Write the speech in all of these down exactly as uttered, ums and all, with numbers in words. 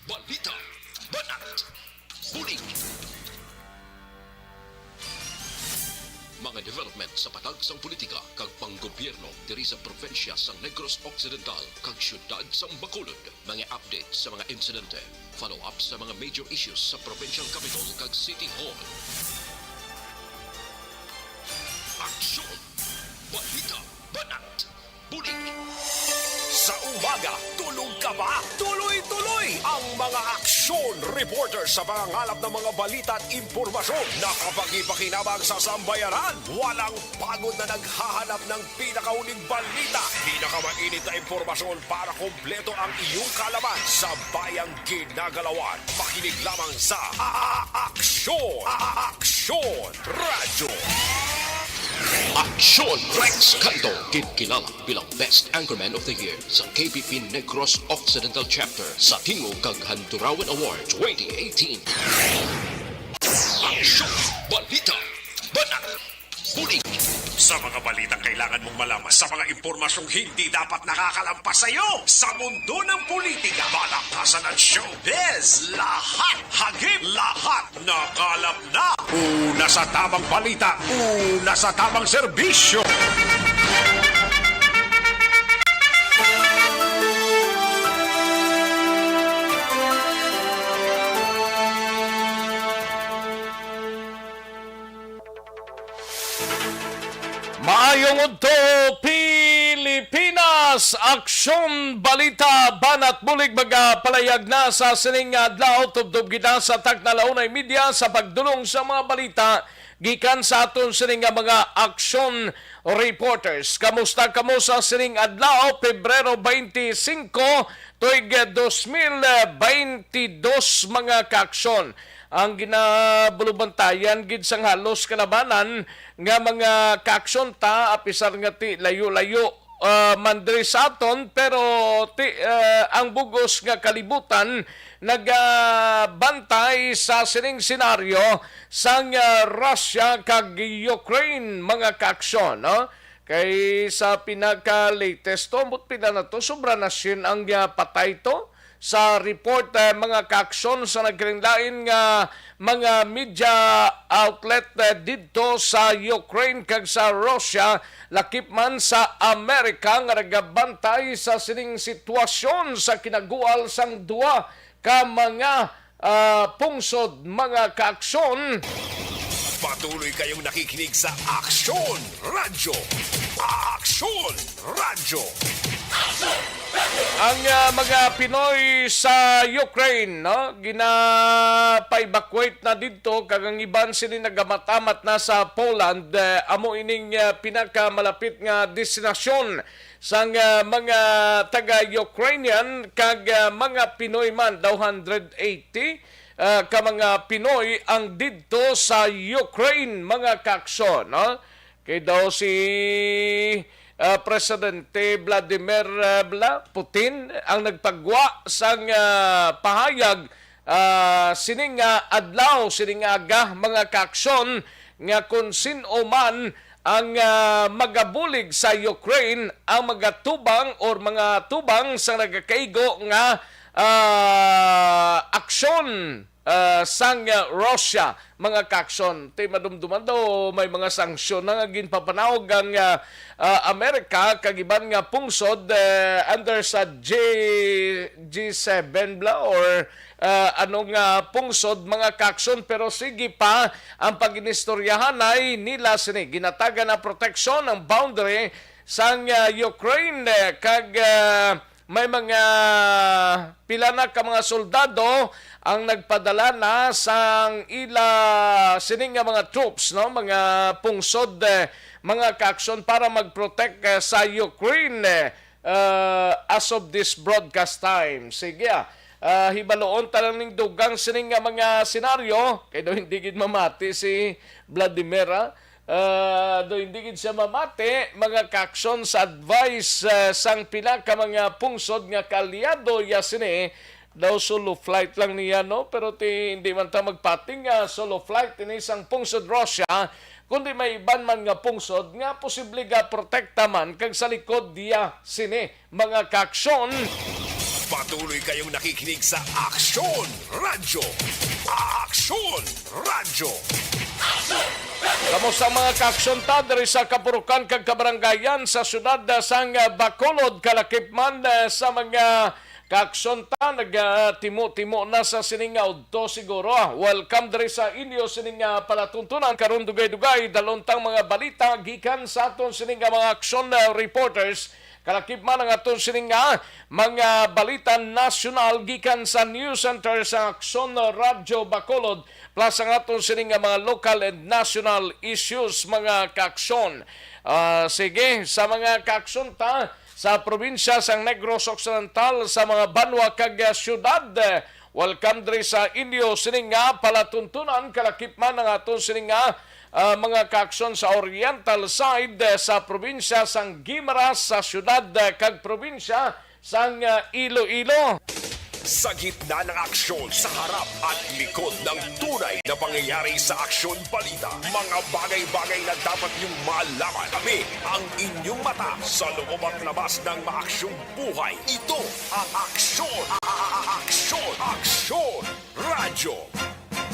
Balita, banat, bulig. Mga development sa patag sang politika kag panggobyerno diri sa probinsya sang Negros Occidental kag siyudad sang Bacolod. Mga update sa mga insidente, follow-up sa mga major issues sa provincial capital kag city hall. Aksyon! Balita, banat, bulig. Sa umaga, tulog ka ba? Tuloy-tuloy ang mga aksyon reporter sa pangangalap ng mga balita at impormasyon. Nakapagpakinabang sa sambayanan. Walang pagod na naghahanap ng pinakauling balita. Pinakamainit na impormasyon para kompleto ang iyong kaalaman sa bayang ginagalawan. Makinig lamang sa A-, A-, Aksyon! A-, A-, Aksyon! Radyo. Aksyon Rex Canto, ginkilala bilang Best Anchorman of the Year sa K P P Negros Occidental Chapter sa Tingog kag Handurawan Award twenty eighteen. Aksyon! Balita! Banat! Bulig! Sa mga balitang kailangan mong malaman, sa mga impormasyong hindi dapat nakakalampas sa iyo, sa mundo ng politika, balaktasan at showbiz, lahat, hagip, lahat, nakalap na. Una sa tamang balita, una sa tamang serbisyo. Maayong udto, Pilipinas! Aksyon, balita, banat bulig magapalayag na sa sining nga adlaw. Tubtob kita sa takna la una y media sa pagdulong sa mga balita gikan sa aton sining nga mga aksyon reporters. Kamusta kamo sa sining adlaw, Pebrero twenty-five, tuig dos mil twenty-two, mga kaaksyon? Ang ginabulubantayan gid sang halos kalabanan nga mga kaaksyon ta, apisar nga ti layo-layo, ah, man diri sa aton, pero ti-, ah, ang bug-os nga kalibutan nagabantay sa sining senaryo sang, ah, Russia kag Ukraine, mga kaaksyon, no? Kay sa pinaka-latest to, ambot pila na to, sobra na siyam ang, ah, patay to. Sa report, eh, mga kaaksyon sa nagkalainlain nga mga media outlet, eh, didto sa Ukraine kag sa Russia, lakip man sa Amerika nga nagabantay sa sining sitwasyon sa kinagual sang duha ka mga, ah, pungsod, mga kaaksyon. Patuloy kayong nakikinig sa Aksyon Radyo. Aksyon Radyo. Ang, ah, mga Pinoy sa Ukraine, no, ginapa-evacuate na didto, kag ang iban sini nagamat-amat na sa Poland. Eh, amo ining, ah, pinakamalapit nga destinasyon sang, ah, mga taga-Ukrainian kag, ah, mga Pinoy man, daw hundred eighty, ah, ka mga Pinoy ang didto sa Ukraine, mga kaaksyon, no? Kay daw si, ah, Presidente Vladimir, ah, bla, Putin ang nagpagwa sang, ah, pahayag, ah, sining, ah, adlaw, sining aga, mga kaaksyon, nga kon sin-o man ang, ah, magabulig sa Ukraine, ang magatubang or mga tubang sa nagakaigo nga, ah, aksyon, ah, sang, ah, Russia, mga kaaksyon. Ti madumduman daw may mga sanksyon na nga ginpapanawag ang, ah, ah, Amerika kag iban nga pungsod, eh, under sa G, G seven bla or, ah, ano nga pungsod, mga kaaksyon, pero sige pa ang pag-inistoryahanay nila sini. Ginatagan na proteksyon ang boundary sang, ah, Ukraine, eh, kag, ah, may mga pila na ka mga soldado ang nagpadala na sang ila sini nga mga troops, no, mga pungsod, eh, mga kaaksyon para mag-protect, eh, sa Ukraine, eh, uh, as of this broadcast time. Sige, ah. Ah, hibaloon ta lang ning dugang sining nga mga senaryo, kay daw hindi gid mamati si Vladimir, ah. Ah, daw hindi gid siya mamati, mga kaaksyon, sa advice, ah, sang pila ka mga pungsod nga kaalyado ya sini. Daw solo flight lang niya, no? Pero ti, hindi man ta magpati nga solo flight ini sang pungsod Russia, kundi may iban man nga pungsod nga posible ga protekta man kag sa likod diya sini, mga kaaksyon. Patuloy kayong nakikinig sa Aksyon Radyo. Aksyon Radyo. Kamusta, mga kaaksyon ta diri sa kapurukan kag kabaranggayan sa siyudad, ah, sang, ah, Bacolod, kalakip man, ah, sa mga kaaksyon ta nagatimo-timo na sa sining nga udto siguro, ah. Welcome diri sa inyo sining nga palatuntunan karon. Dugay-dugay dalon tang mga balita gikan sa aton sining nga mga aksyon, ah, reporters. Kalakip man ang aton sining nga mga balita nasyonal gikan sa News Center sa Aksyon Radyo Bacolod, plus ang aton sining nga mga local and national issues, mga kaaksyon. Ah, sige, sa mga kaaksyon ta sa probinsya sang Negros Occidental, sa mga banwa kag, ah, siyudad, welcome diri sa inyo sining nga palatuntunan. Kalakip man ang aton sining nga, ah, mga kaaksyon sa oriental side, eh, sa probinsya sang Guimaras, sa siyudad, eh, kag probinsya sang, ah, Iloilo. Sa gitna ng aksyon, sa harap at likod ng tunay na pangyayari sa Aksyon Balita, mga bagay-bagay na dapat niyong malaman. Kami ang inyong mata sa loob at labas ng maaksyong buhay. Ito ang Aksyon, Aksyon, Aksyon Radyo.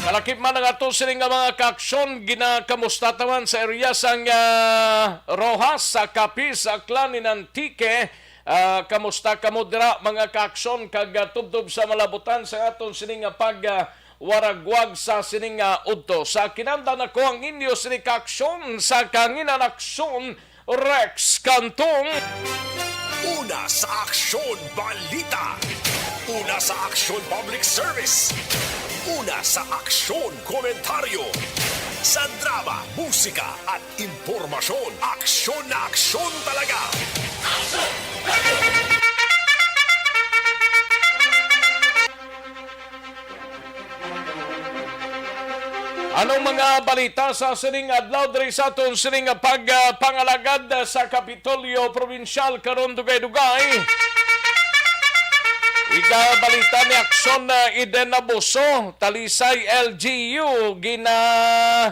Kalakip man ang ato sini nga mga kaaksyon, ginakamusta ta man sa area sang, ah, Roxas, sa Capiz, Aklan, in Antique. Ah, kamusta kamo dira, mga kaaksyon, kag, ah, tubtob sa malabutan sa aton sini nga pag, ah, waragwag sa sini nga udto? Sa kinamdan ako ang inyo sini kaaksyon sa kahanginan, Aksyon Rex Cantong. Una sa Aksyon Balita. Una sa Aksyon Public Service. Una sa Aksyon Komentaryo. Sa drama, musika, at impormasyon. Aksyon na aksyon talaga. Anong mga balita sa sining adlaw diri sa aton sining nga pag, ah, pangalagad, ah, sa Kapitolyo Probinsyal karon, dugay-dugay? Ika balita ni Aksyon, ah, Eden Abuso, Talisay L G U, ginapangita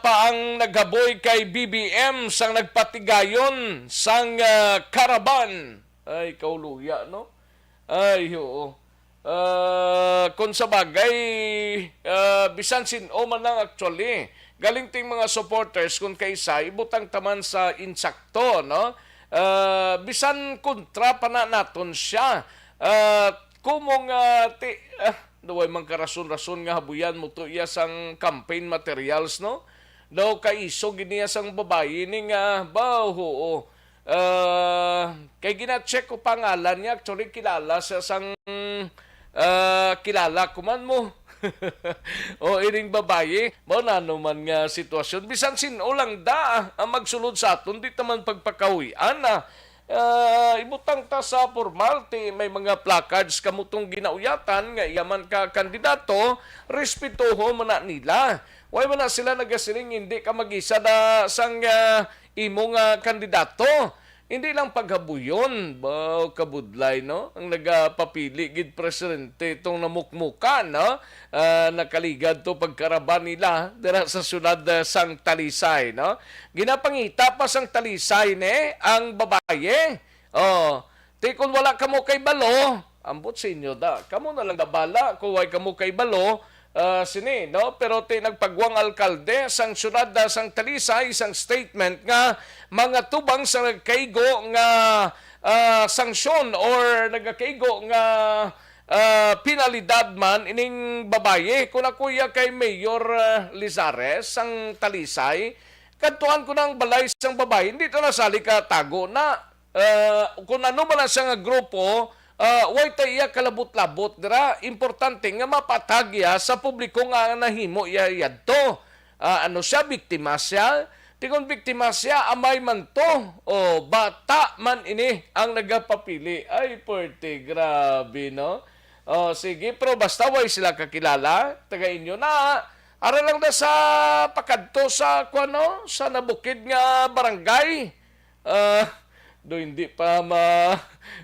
pa ang naghaboy kay B B M sang nagpatigayon sang, ah, karaban. Ay, kauluya, no? Ay, oo. Ah, kung sa bagay, ah, bisan sin-o man lang actually, galing ting mga supporters, kung kaisa, ibutang taman sa insakto, no? Ah, bisan kontra pa na naton siya. Ah, kumong, ah, ti, ah, way man karason-rason nga habuyan mo to iya sang campaign materials, no? Daw kaiso gid niya sang babayi ni nga, ba, oo. Ah, kay gina-check ko pa ngalan niya. Actually, kilala siya sang, ah, kilala ko man mo. O, ining babayi. Mao na naman nga sitwasyon. Bisan sin-o lang da ang magsulod sa aton, di ta man pagpakahuy-an na. Ah, ibutang ta sa formal, ti may mga placards kamo tong ginauyatan nga iya man ka kandidato, respetuhon man na nila. Way man na sila nagasiling, "Hindi ka mag-isa da sang, ah, imo nga kandidato." Hindi lang paghabuyon, baw kabudlay, no? Ang nagapapili gid presidente itong namukmukan, no? Ah, nakaligad to pagkaraban nila dira sa syudad, ah, sang Talisay, no? Ginapangita pa sang Talisay, ne, ang babaye. Oh, ti kun wala kamo kay balo, ambot sa inyo da. Kamo na lang gabala kung way kamo kay balo, ah, sini, no? Pero ti nagpagwang alkalde sang syudad, ah, sang Talisay, isang statement nga mga tubang sa nagkaigo nga, ah, sanksyon or nagakaigo nga, ah, penalidad man ining babayi. Kung ako iya kay Mayor, ah, Lizares sang Talisay, kadtuan ko na ang balay sang babayi, hindi to nasali ka tago na. Ah, kung ano man ang siya nga grupo, ah, way ta iya kalabot-labot dira. Importante nga mapatag iya sa publiko nga nahimo iya yadto. Ah, ano siya, biktima siya? Ti kon biktima siya, amay man to. O, bata man ini ang nagapapili. Ay, pwerte, grabe, no? O, sige, pero basta way sila kakilala, taga inyo na. Ara lang na sa pakadto sa, kuwan, no? Sa nabukid nga barangay. Ah, do hindi pa ma-,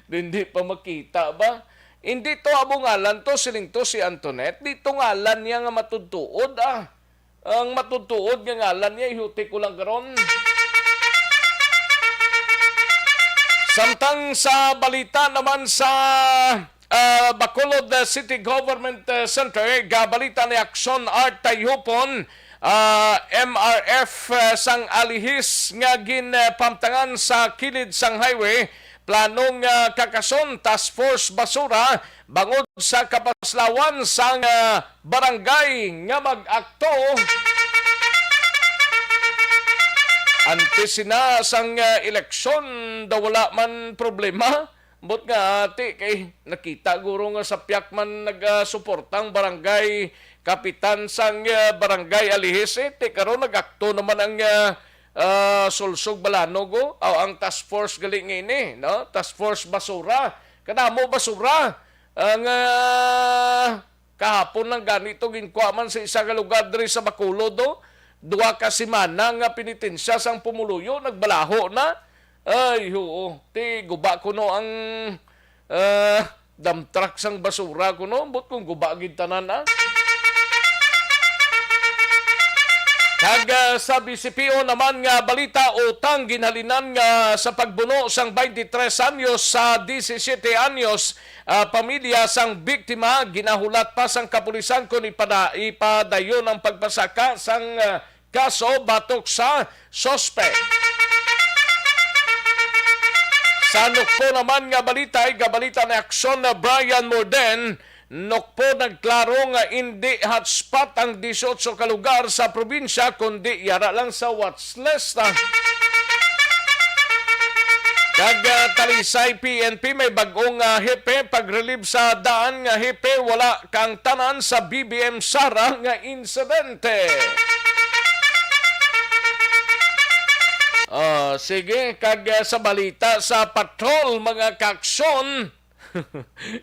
do hindi pa makita ba? Hindi to amo ngalan to, siling to si Antoinette. Di to ngalan niya nga matudtuod, ah. Ang matudtuod nga ngalan niya, ihuti ko lang karon. Samtang sa balita naman sa, ah, Bacolod, ah, City Government, ah, Center, gabalita ni Action Art Tayhupon, ah, M R F, ah, sang Alihis nga ginpamtangan sa kilid sang highway, planong, ah, kakason, task force basura, bangod sa kapaslawan sang, ah, barangay nga mag-akto. Antes sina sang, ah, eleksyon, daw wala man problema. Ambot nga, ti, kay nakita guro nga sapyak man nagasuporta ang barangay kapitan sang, ah, barangay Alihis, eh. Ti karon nag-akto naman ang, ah, ah, Sulsog Balanog, oh. Aw, ang task force gali nga ini, no? Task force basura. Kadamo basura. Ang, ah, kahapon lang gani to, ginkuha man sa isa ka lugar diri sa Bacolod, oh. Duha ka semana nga penitensya sang pumuluyo, nagbalaho na. Ay, huo. Ti guba kuno ang, ah, dump truck sang basura kuno. Ambot kung guba gid tanan, ah. Kag, ah, sa B C P O naman nga balita, utang ginhalinan nga sa pagbuno sang twenty-three anyos sa disisiete anyos, ah, pamilya sang biktima, ginahulat pa sang kapulisan kon ipada-, ipadayon ang pagpasaka sang, ah, kaso batok sa suspek. Sa nukpo naman nga balita, ay gabalita ni Aksyon na Brian Morden, nukpo nagklaro nga indi hotspot ang dieciocho ka lugar sa probinsya, kundi yara lang sa watch list. Kag, ah, Talisay P N P may bag-ong, ah, hepe, pag-relieve sa daan nga hepe, wala kaangtanan sa B B M Sara nga insidente. Ah, sige, kag, ah, sa balita sa patrol, mga kaaksyon,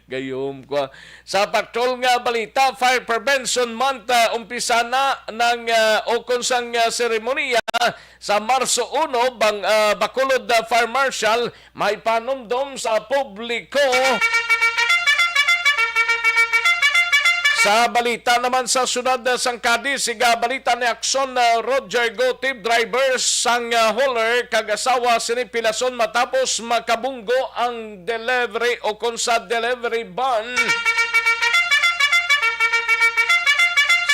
gayom ko, ah. Sa patrol nga balita, Fire Prevention Month, ah, umpisa na ng, ah, o kung sang, ah, seremonya sa Marso uno, bang, ah, Bacolod, ah, Fire Marshal, may panumdom sa publiko. Sa balita naman sa siyudad, ah, sang Cadiz, siga balita ni Aksyon, ah, Roger Gotib, driver sang, ah, hauler kag asawa sini pilason matapos makabunggo ang delivery o kon sa delivery van.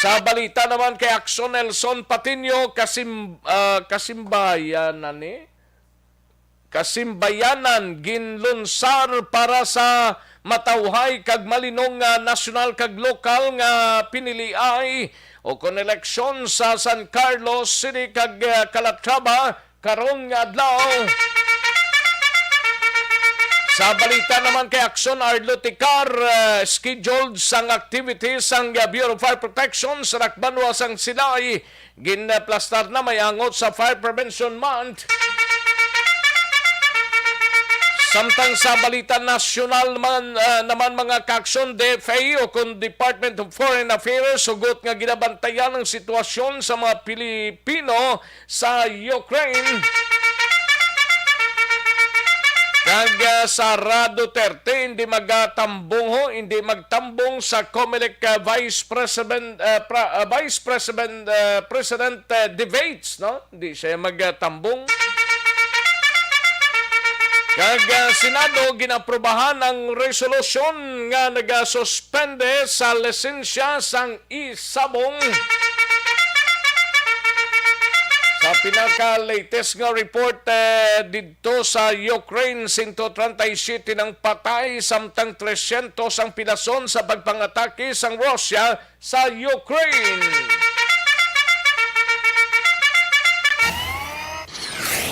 Sa balita naman kay Aksyon Nelson Patiño, kasim-, ah, kasimbayanan ni? Kasimbayanan ginlunsar para sa matawhay kag malinong nga nasyonal kag lokal nga piniliay o kon eleksyon sa San Carlos City kag, ah, Calatrava karon nga adlaw. Sa balita naman kay Aksyon Arlo Ticar, ah, scheduled sang activities sang, ah, Bureau of Fire Protection sa Dakbanwa sang Silay. Ginaplastar na may angot sa Fire Prevention Month. Samtang sa balita nasyonal man, ah, naman, mga kaaksyon, D F A o kon Department of Foreign Affairs hugot nga ginabantayan ang sitwasyon sa mga Pilipino sa Ukraine. Kag, ah, Sara Duterte hindi magatambong ho, hindi magtambong sa Comelec, ah, Vice President, ah, pra-, ah, Vice President, ah, President, ah, debates, no? Hindi siya magtambong. Kag, ah, Senado ginaprobahan ang resolusyon nga nagasuspende sa lisensya sang isabong. Sa pinaka-latest nga report, eh, didto sa Ukraine, sento treinta y siete nang patay, samtang trescientos ang pilason sa pagpangatake sang Russia sa Ukraine.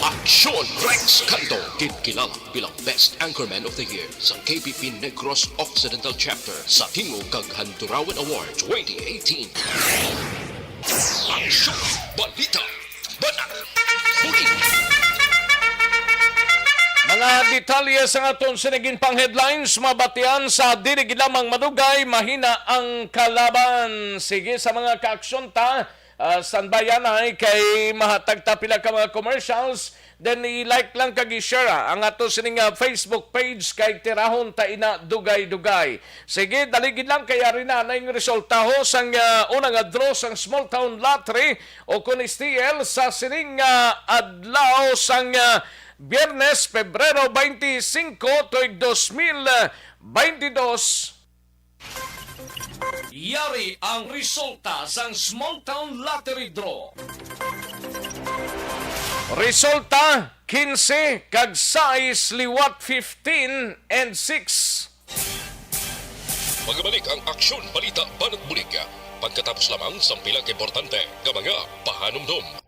Aksyon Rex Canto, ginkilala bilang Best Anchorman of the Year sa K P P Negros Occidental Chapter sa tingog kag Handurawan Award twenty eighteen. Aksyon, balita, banat, huli. Mga detalye sa aton sinigin pang headlines, mabatian sa dili gid lamang madugay, mahina ang kalaban. Sige, sa mga kaaksyon ta, ah, standby anay kay mahatag ta pila ka mga commercials. Then i-like lang kag i-share, ah, ang ato sining, ah, Facebook page kay tirahon ta ina dugay-dugay. Sige, dali gid lang kay ari na ang resulta ho sang, ah, una nga draw sang Small Town Lottery o kon S T L sa sining, ah, adlaw sang, ah, Biyernes, Pebrero twenty-five, tuig dos mil twenty-dos. Yari ang resulta sang Small Town Lottery Draw. Resulta, quince kag sais, liwat fifteen and six. Magabalik ang Aksyon Balita Banat Bulig pagkatapos lamang sang pila ka importante nga mga pahanumdom.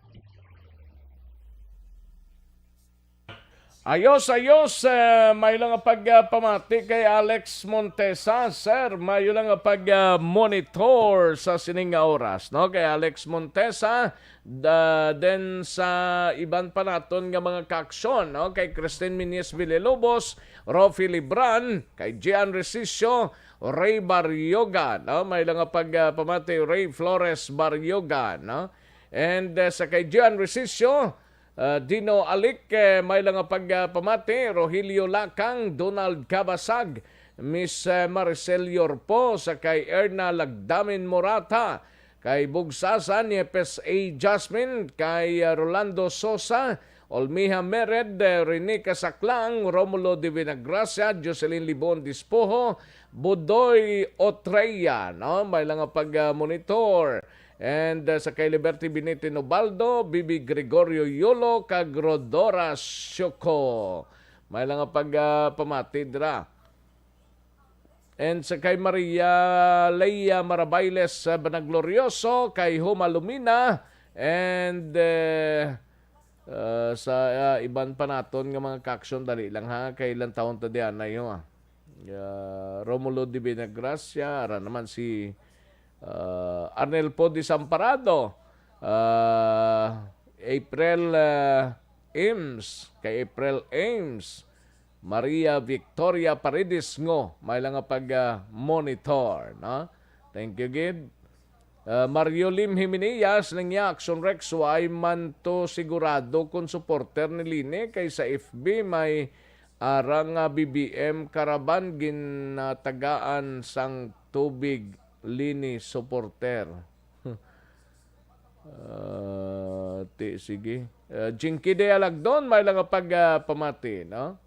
Ayos, ayos. Eh, may lang nga pagpamati kay Alex Montesa. Sir, may lang nga pag-monitor sa sining nga oras, no? Kay Alex Montesa, da, then sa iban pa naton nga mga kaaksyon, no? Kay Christine Minis Villalobos, Rofi Libran, kay Gian Resicio, Ray Barrioga, no? May lang nga pagpamati, Ray Flores Barrioga, no? And, eh, sa kay Gian Resicio, Ah, Dino Alic, eh, may lang nga pagpamati, Rogelio Lacang, Donald Cabasag, Miss, eh, Maricel Yorpo, sa kay Erna Lagdamin Morata, kay Bugsasan, Yepes A. Jasmine, kay, ah, Rolando Sosa, Olmiha Mered, eh, Rene Casaclang, Romulo de Vinagracia, Jocelyn Libon Dispoho, Budoy Otreya, no? May lang nga pag-, ah, monitor. And, uh, sa kay Liberty Binitin Ubaldo, Bibi Gregorio Yolo, kag Rodora Sioko. May lang nga pag, uh, pamati dira. And sa kay Maria Leia Marabailes, uh, Banaglorioso, kay Homa Lumina, and, uh, uh, sa, uh, iban pa naton nga mga kaaksyon, dali lang ha, kay ilang taon ta diyan na yun, ah. Uh, Romulo de Vinagracia, ara naman si ah, Arnel Poe Desamparado, ah, April, ah, Ames, kay April Ames, Maria Victoria Paredes Ngo, may lang nga pag, ah, monitor, no? Thank you, gid. Ah, Mario Lim Jimenez, nang iya, Action Rex, why man to sigurado kung supporter ni Lini, kay sa F B may ara nga B B M caravan ginatagaan sang tubig, Lini supporter. Ah, ti, sige. Ah, Jinky de Alagdon, may lang nga pag, ah, pamati, no?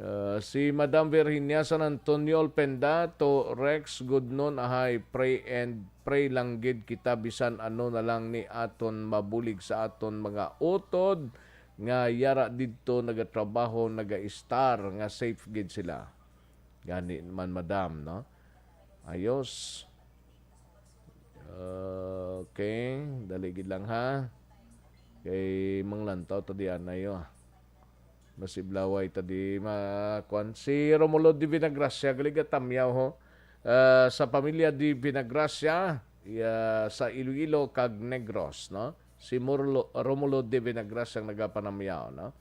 Ah, si Madam Virginia San Antonio Olpenda, to Rex, good noon, ahay, pray and pray lang gid kita bisan ano na lang ni aton mabulig sa aton mga utod nga yara didto nagatrabaho, naga-estar, nga safe gid sila. Gani man, madam, no? Ayos. Okay, dali gid lang, ha. Kay manglantaw ta diyan na yo. Masiblaway ta di ma-, kuan. Si Romulo de Vinagracia, gali gatamyaw, ho. Ah, sa pamilya de Vinagracia, iya, sa Iloilo kag Negros, no? Si Morlo-, Romulo de Vinagracia ang nagapanamyaw, no?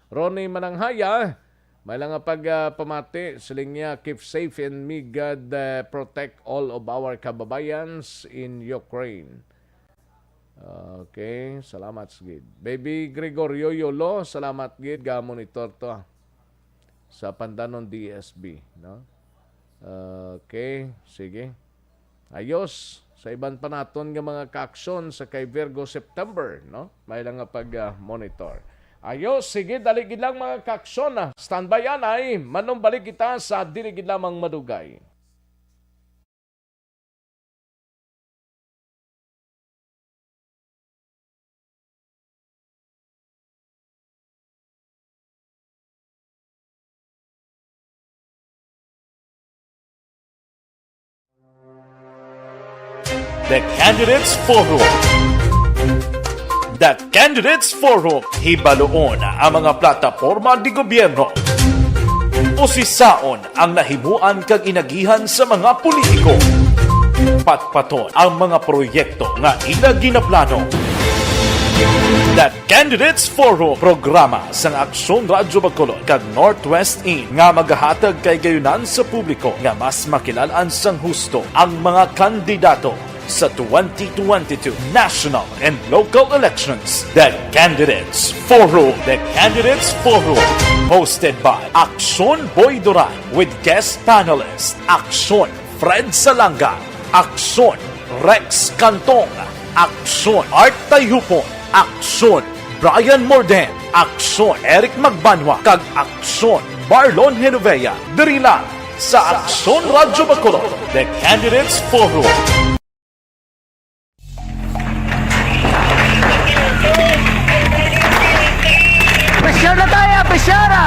Ronnie Mananghaya, may lang nga pag, ah, pamati, siling niya, "Keep safe and may God, ah, protect all of our kababayans in Ukraine." Okay, salamat gid. Baby Gregorio Yolo, salamat gid, ga-monitor to, ah, sa Pandanon D S B, no? Okay, sige. Ayos, sa iban pa naton nga mga kaaksyon sa kay Virgo September, no? May lang nga pag, ah, monitor. Ayos, sige, dali gid lang mga kaaksyon, ah. Standby anay, manumbalik kita sa dili gid lamang madugay. The Candidates Forum. The Candidates Forum, hibaluon ang mga plataporma di gobyerno. Usisaon ang nahimuan kag inagihan sa mga politiko. Patpaton ang mga proyekto nga ila ginaplano. The Candidates Forum, programa sang Aksyon Radyo Bacolod kag Northwest In nga magahatag kay gayunan sa publiko nga mas makilal-an sang husto ang mga kandidato sa twenty twenty-two national and local elections. The Candidates Forum. The Candidates Forum. Hosted by Aksyon Boy Duran with guest panelist Aksyon Fred Salanga, Aksyon Rex Cantong, Aksyon Art Tayhupon, Aksyon Brian Morden, Aksyon Eric Magbanwa, kag Aksyon Marlon Genovea, diri lang sa Aksyon Radyo Bacolod, The Candidates Forum. Presyar na tayo, presyar na!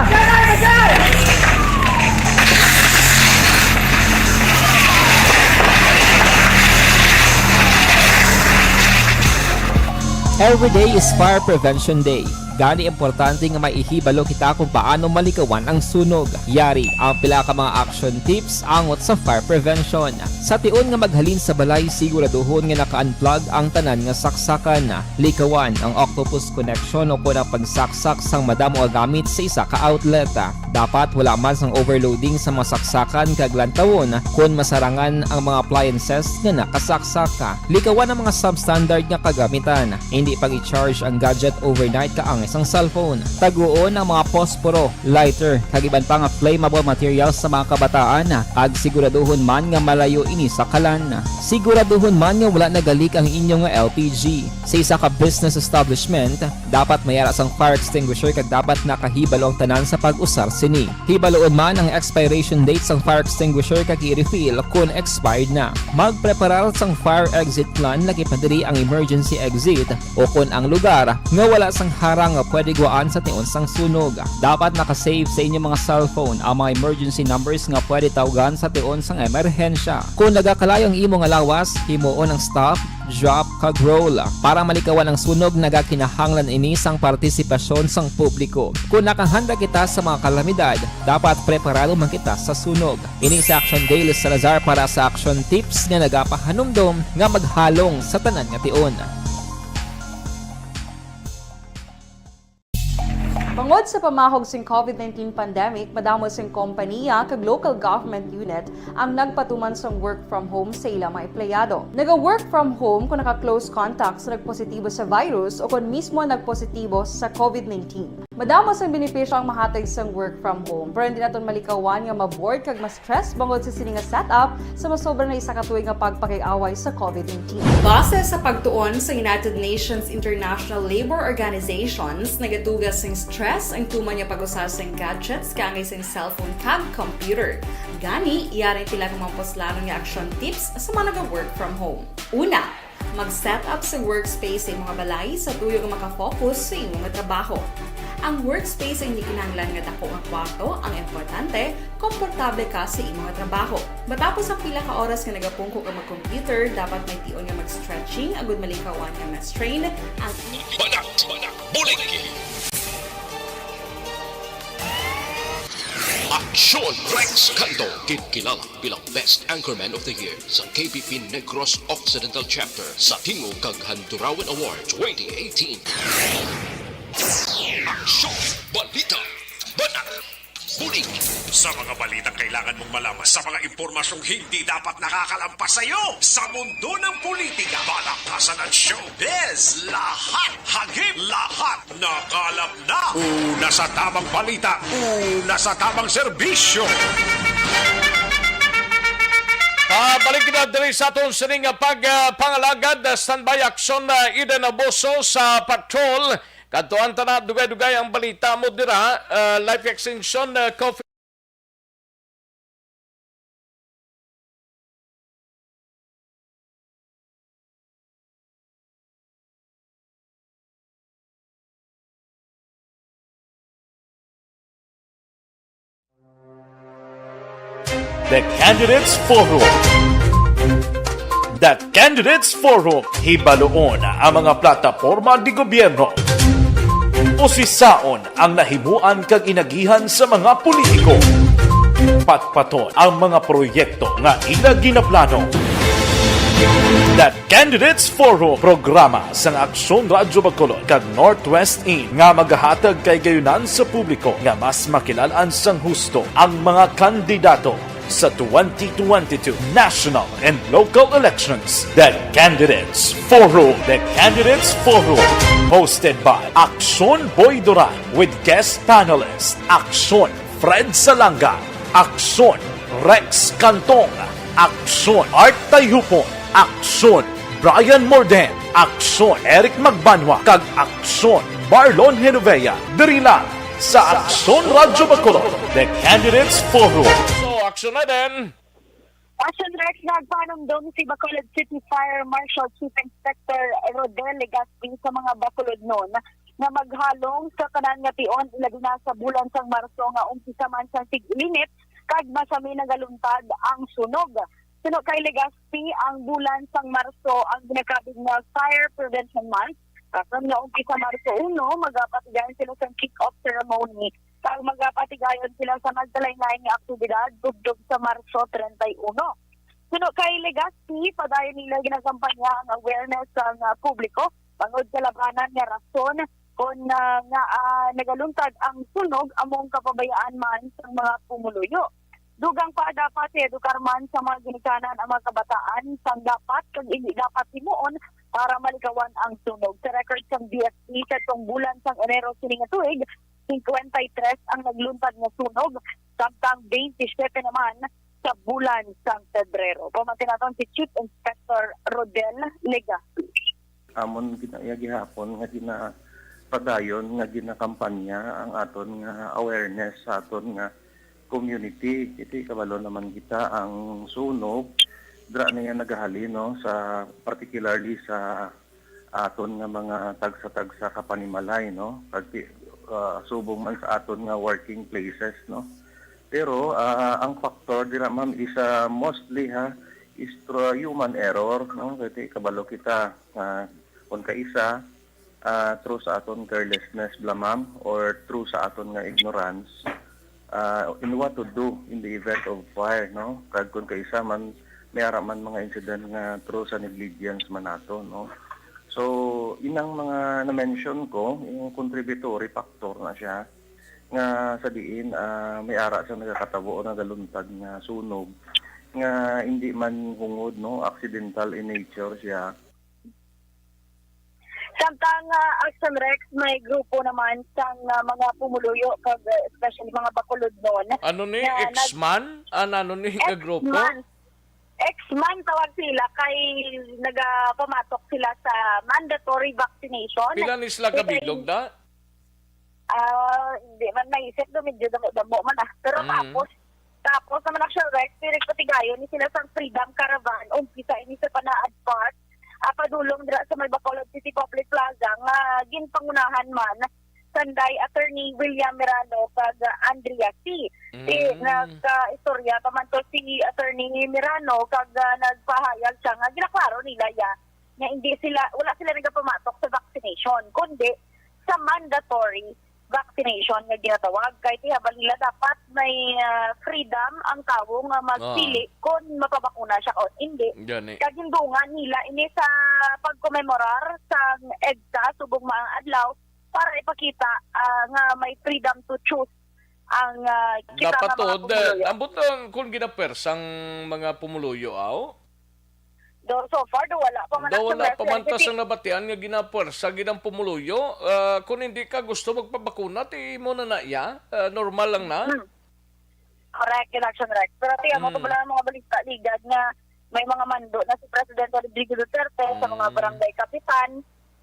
Every day is Fire Prevention Day. Gani, importante nga may ihibalo kita kung paano malikawan ang sunog. Yari ang pila ka mga action tips angot sa fire prevention. Sa tion nga maghalin sa balay, siguraduhon nga naka-unplug ang tanan nga saksakan. Likawan ang octopus connection o kon ang pagsaksak sang madamo nga gamit sa isa ka outlet. Dapat wala man sang overloading sa mga saksakan kag lantawon kon masarangan ang mga appliances nga nakasaksak. Likawan ang mga substandard nga kagamitan. Hindi pag-i-charge ang gadget overnight kaangay sang cellphone. Taguon ang mga posporo, lighter, kag iban pa nga flammable materials sa mga kabataan, kag siguraduhon man nga malayo ini sa kalan. Siguraduhon man nga wala nagalik ang inyo nga L P G. Sa isa ka business establishment, dapat may ara sang fire extinguisher kag dapat nakahibalo ang tanan sa pag-usar sini. Hibaluon man ang expiration date sang fire extinguisher kag i-refill kon expired na. Magpreparar sang fire exit plan, laki pa diri ang emergency exit o kon ang lugar nga wala sang harang nga pwede gwaan sa tion sang sunog. Dapat naka-save sa inyo mga cellphone ang mga emergency numbers nga pwede tawgan sa tion sang emerhensya. Kon nagakalayo ang imo nga lawas, himuon ang stop, drop, kag roll. Para malikawan ang sunog, nagakinahanglan ini sang partisipasyon sang publiko. Kon nakahanda kita sa mga kalamidad, dapat preparado man kita sa sunog. Ini si Action Daily Salazar para sa Action Tips nga nagapahanumdom nga maghalong sa tanan nga tion. Bangod sa pamahog sing covid nineteen pandemic, madamo sing kompaniya kag local government unit ang nagpatuman sang work from home sa ila mga empleyado. Naga-work from home kung naka-close contact sa nagpositibo sa virus o kon mismo nagpositibo sa covid nineteen. Madamo sang benepisyo ang mahatag sang work from home, pero hindi naton malikawan nga ma-bored kag ma-stress bangod sa sini nga setup sa masobra na isa ka tuig nga pagpakig-away sa covid nineteen. Base sa pagtuon sa United Nations International Labour Organizations, nagatuga sing stress ang tuman nga pag-usar sing gadgets kaangay sing cellphone kag computer. Gani, yari ang pila ka mga puslanon nga action tips sa mga naga-work from home. Una, mag-set up sa workspace sa imong balay sa tuyo nga maka-focus sa imong trabaho. Ang workspace ay hindi kinahanglan nga dako nga kwarto, ang importante, komportable ka sa imong trabaho. Matapos ang pila ka oras nga nagapungko ka mag-computer, dapat may tion nga mag-stretching agud malikawan nga ma-strain ang Banat, Banat, Bulig. Aksyon Rex Canto, ginkilala bilang Best Anchorman of the Year sa K P P Negros Occidental Chapter sa Tingog kag Handurawan Award twenty eighteen. Aksyon, balita, banat, bulig. Sa mga balitang kailangan mong malaman, sa mga impormasyong hindi dapat nakakalampas sa iyo, sa mundo ng politika, palakasan at showbiz, lahat hagip, lahat nakalap na. Una sa tamang balita, una sa tamang serbisyo. Ah, balik kita diri sa aton sining, ah, pag, ah, pangalagad. Ah, standby action, ah, Eden Abuso sa patrol. Kadtuan ta na, dugay-dugay ang balita mo dira, ah, Life Extension, ah, Coffee. The Candidates Forum. The Candidates Forum, hibaluon ang mga plataporma de gobierno. Usisaon ang nahimuan kag inagihan sa mga politiko. Patpaton ang mga proyekto nga ila ginaplano. The Candidates Forum, programa sang Aksyon Radyo Bacolod kag Northwest In nga magahatag kay gayunan sa publiko nga mas makilal-an sang husto ang mga kandidato sa twenty twenty-two national and local elections. The Candidates Forum. The Candidates Forum. Hosted by Aksyon Boy Duran with guest panelist Aksyon Fred Salanga, Aksyon Rex Cantong, Aksyon Art Tayhupon, Aksyon Brian Morden, Aksyon Eric Magbanwa, kag Aksyon Marlon Genovea, diri lang sa Aksyon Radyo Bacolod, The Candidates Forum. So, aksyon na din. Action Rex, nagpanumdom si Bacolod City Fire Marshal Chief Inspector Rodel Legazpi sa mga Bacolodnon nga maghalong sa tanan nga tion, ilabi na sa bulan sang Marso nga umpisa man sang tig-init kag masami nagaluntad ang sunog. Suno kay Legazpi, ang bulan sang Marso ang ginakabig nga Fire Prevention Month, karon nga umpisa Marso uno, magapatigayon sila sang kick-off ceremony kag magapatigayon sila sa nagkalain-lain nga aktibidad tubtob sa Marso treinta y uno. Suno kay Legazpi, padayon nila ginakampanya ang awareness sa, ah, publiko bangod sa labanan nga rason kon, ah, nga, ah, nagaluntad ang sunog among kapabayaan man sang mga pumuluyo. Dugang pa, dapat i-edukar man sa mga ginikanan ang mga kabataan sang dapat kag indi dapat himuon para malikawan ang sunog. Sa record sang D F P, sa tong bulan sang Enero sini nga tuig, singkwenta y tres ang nagluntad nga sunog, samtang twenty-seven naman sa bulan sang Pebrero. Pamati naton si Chief Inspector Rodel Legazpi. Amon gina-, iya gihapon nga ginapadayon, nga ginakampanya ang aton nga awareness sa aton nga community. Iti kabalo naman kita ang sunog, dira na yan nagahalin, no, sa, particularly sa aton nga mga tagsa-tagsa ka panimalay, no, kag ti-, ah, subong man sa aton nga working places, no. Pero, ah, ang factor dira, ma'am, is, ah, mostly, ha, is through human error, no? Kay kabalo kita, ah, kung kaisa, ah, through sa aton carelessness bala, ma'am, or through sa aton nga ignorance, ah, in what to do in the event of fire, no? Kag kung kaisa man, may ara man mga incident nga through sa negligence man nato, no? So, inang mga na-mention ko, yung contributory factor na siya, nga sa diin, ah, may ara sa nagakatabo o nagaluntad nga sunog, nga hindi man hungod, no, accidental in nature siya. Samtang, ah, Action Rex, may grupo naman sang, ah, mga pumuluyo kag, ah, especially mga Bacolodnon Ano ni? nga nag- X-Man? Ano, ano ni nga grupo? X-Man. X-Man tawag sila kay nagapamatok sila sa mandatory vaccination. Pila ni sila Kay kabilog da? Ah, hindi man maisip do, medyo damo-damo man, ah. Pero Mm. tapos, tapos naman, Action Rex, pinagpatigayon ni sila sang Freedom Caravan. Umpisa ini sa Panaad Park, ah, padulong dira sa may Bacolod City Public Plaza nga ginpangunahan man sanday Attorney William Mirano kag, ah, Andrea C. Ti, Mm. nagkaistorya pa man to si Attorney Mirano kag, ah, nagpahayag siya nga ginaklaro nila ya nga hindi sila, wala sila nagapamatok sa vaccination, kundi sa mandatory vaccination nga ginatawag. Kay ti habal nila dapat may, ah, freedom ang tawo nga magpili Ah. kung mapabakuna siya o hindi. Gani. Kag hindungan nila ini sa pagkomemorar sa EDSA subong maang adlaw para ipakita, ah, nga may freedom to choose ang, ah, kita Dapat nga mga tuod, pumuluyo. Eh, ambot lang kung ginapersang mga pumuluyo, aw? Do, so far, do, wala pa man Daw wala actually pa man ta kasi sang nabatian nga ginapuwersa gid ang pumuluyo. Ah, kung hindi ka gusto magpabakuna, ti mo na na iya. Ah, normal lang na. Hmm. Correct, in action, Rex. Pero ti, amo to Mm. pala ang mga balita, ligad nga may mga mando na si Presidente Rodrigo Duterte sa mga Mm. barangay kapitan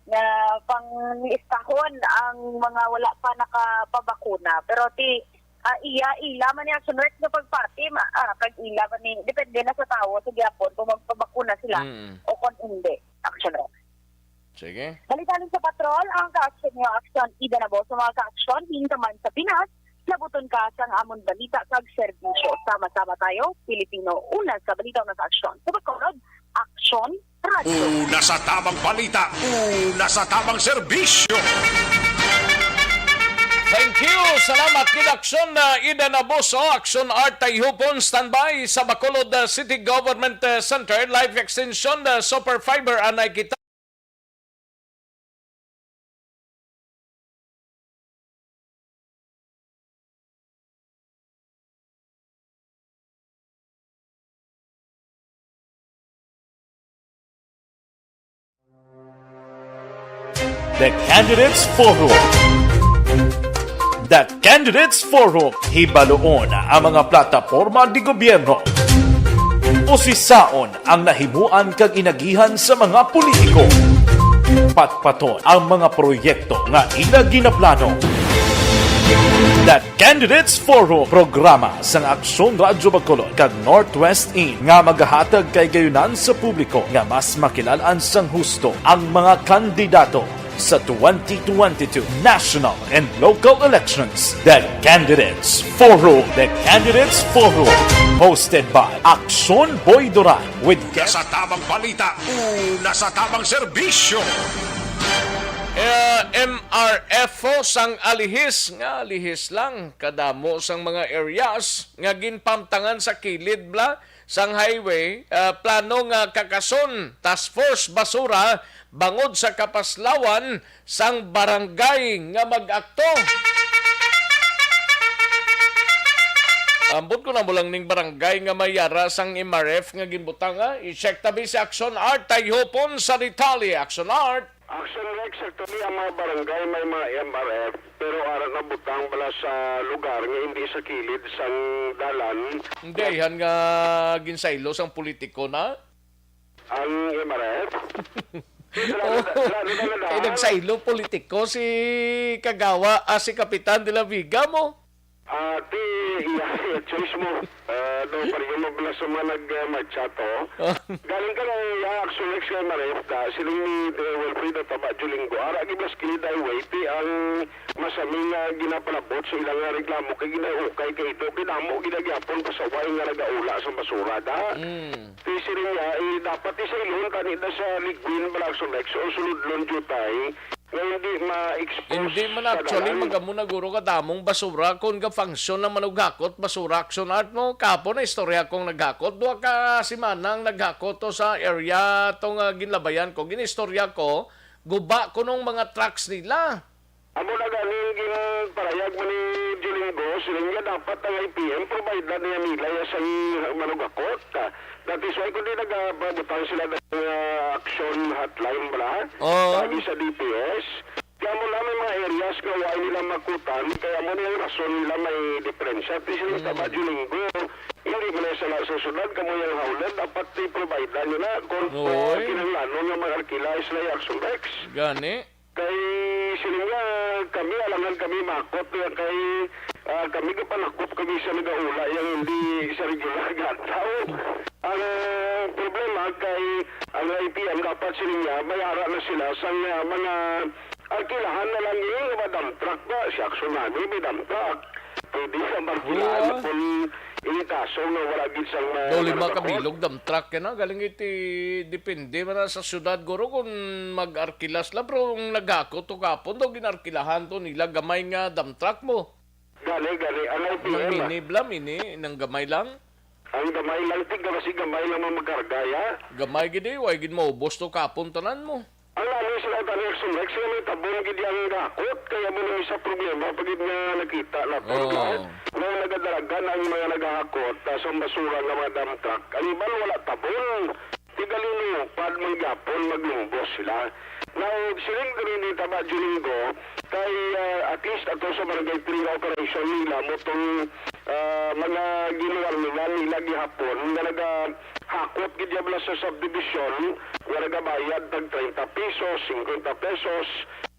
nga pangiistahon ang mga wala pa nakapabakuna. Pero ti, ah, iya, ila man ni Action Rex nga pagpati, ma-, ah, kag ila man ni, depende na sa tawo sa gihapon kung magpabakuna sila Mm. o kung hindi. Action Rex. Sige. Balita sa patrol, ang kaaksyon nga aksyon, ida na bo sa mga kaaksyon, hintaman sa Pinas, labuton ka sang amon balita kag serbisyo. Sama-sama tayo, Pilipino, una sa balita, una sa aksyon. Sa Bacolod, Aksyon Radyo. Una sa tamang balita, una sa tamang serbisyo. Thank you. Salamat gid, Aksyon, uh, Ida Naboso, Aksyon Art Tayhupon, standby sa Bacolod, uh, City Government, uh, Center, Life Extension, uh, Super Fiber, anay kita. The Candidates Forum. The Candidates Forum. Hibaluon ang mga plataporma de gobyerno. Usisaon ang nahimuan kag inagihan sa mga politiko. Patpaton ang mga proyekto nga ila ginaplano. The Candidates Forum, programa sang Aksyon Radyo Bacolod kag Northwest In, nga magahatag kay gayunan sa publiko nga mas makilal-an sang husto ang mga kandidato sa twenty twenty-two national and local elections. The Candidates Forum. The Candidates Forum, hosted by Aksyon Boy Duran with guest Nasa tamang balita, una sa tamang serbisyo. Eh, M R F O sang alihis, nga alihis lang, kadamo sang mga areas nga ginpamtangan sa kilid bla sang highway, ah, plano nga kakason task force basura bangod sa kapaslawan sang barangay nga mag-akto. Ambot ko na mo lang ning barangay nga may yara sang M R F nga ginbutang, ha? I-check tabi si Action Art, tayhopon sa detalye, Action Art. Action Rex, actually, ang mga barangay may mga M R F, pero ara na butang bala sa lugar nga hindi sa kilid sang dalan. Hindi, yan nga ginsaylo sang politiko na. Ang M R F? Oh, Lalo, lalo na nga kay daan. Nagsaylo politiko si Kagawa, ah, si Kapitan de la Vega mo. Ah, ti, iya, iya, choice mo. Ah, daw pareho mo bala sa mga nag, ah, marcha to. Oh. Galing ka ng, ah, Action Rex kay Maref, da, siling ni, eh, Wilfredo Taba Julingo. Ara, giblas kilid highway, ti ang masami nga ginapalabot sa ilang nga reklamo kay ginaukay kay ito, kay damo ginagyapon pasaway nga nagaula sa basura, da. Mm. Ti siling niya, eh, dapat ti sa ilon, tani da sa Liguin, Balaxon Rex, o Suludlon, Jutay, nga hindi ma-expose Hindi man sa actually, dalan. Magamo na guro ka damong basura kung ga-function ng manughakot, basura action art mo. Kapo na istorya kong naghakot. Duha ka simana ang naghakot to sa area to nga ginlabayan ko. Ginistorya ko, guba ko nung mga trucks nila. Amo na gani ang ginparayag man ni Julingo, siling niya dapat ang I P M provide na niya nila ya sang manughakot. That is why kung di nagabutang sila ng, uh, action hotline bala, Oh. Lagi sa D P S. Kaya mo na may mga areas nga wala nila makutan, kaya mo na yung rason nila may diferensya. Di sila Mm. Taba Julingo, hindi mo na sila sa syudad, kamo yung howler, dapat i-provide na nila kung Oy. Kinahanglanon nga mag-arkila sila yung Action Rex. Gani. Kay sila nga, kami, alangan kami makot nga kay, ah, kami kapanakot kami sa nagaula yang hindi sa regular nga adlaw. Ang problema kay ang I P M dapat sila nga, may ara na sila sa nga mga arkilahan na lang yun, nga dump truck ba? Si Action Money, may dump truck. Pwede sa markilahan Oo, ah. Kung initaso nga wala gid sang ma-, Daw lima ka marabakot. Bilog dump truck yan, ah. Galing iti, depende man na sa syudad, guro, kung mag-arkilas lang. Pero kung naghakot to kapon, daw ginarkilahan to nila gamay nga dump truck mo. Gani, gani. Ang I P M, Nang ah. Mini bla, mini, nang gamay lang. Ang gamay lang, tig, kasi gamay lang ang magkarga, ya. Gamay gid eh, way gid maubos to kapon tanan mo. Ang nami sila tani Action Rex, nga may tabon gid ang gakot, kaya mo nang isa problema pa gid nga nakita nato, Oo. no? Nga nagadalagan ang mga nagahakot, ah, sa basura nga mga dump truck. Ang iban wala tabon. Tigalinupad man gyapon maglumbos sila. Now, siling diri ni Taba Julingo, kay, ah, at least ato sa barangay three nga operation nila mo tong, ah, mga ginuwarningan nila gihapon nga naga hakot gid diabla sa subdivision nga nagabayad tag treinta pesos, cincuenta pesos,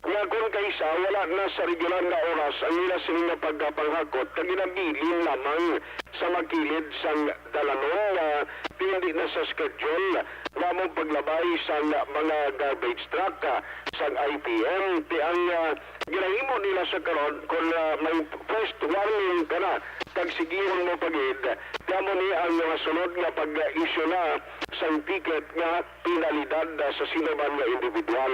nga kon kaisa wala na sa regular nga oras ang ila sini nga pagpanghakot kag ginabilin lamang sa magkilid sang dalanon nga hindi na sa schedule nga among paglabay sang mga garbage truck, ah, sang I P M. Ti ang, ah, ginahimo nila sa karon kon, ah, may first warning ka na kag sigihon mo pagid, kamo ni ang mga sunod nga pag-issue na sang ticket nga penalidad, ah, sa sino man nga individual.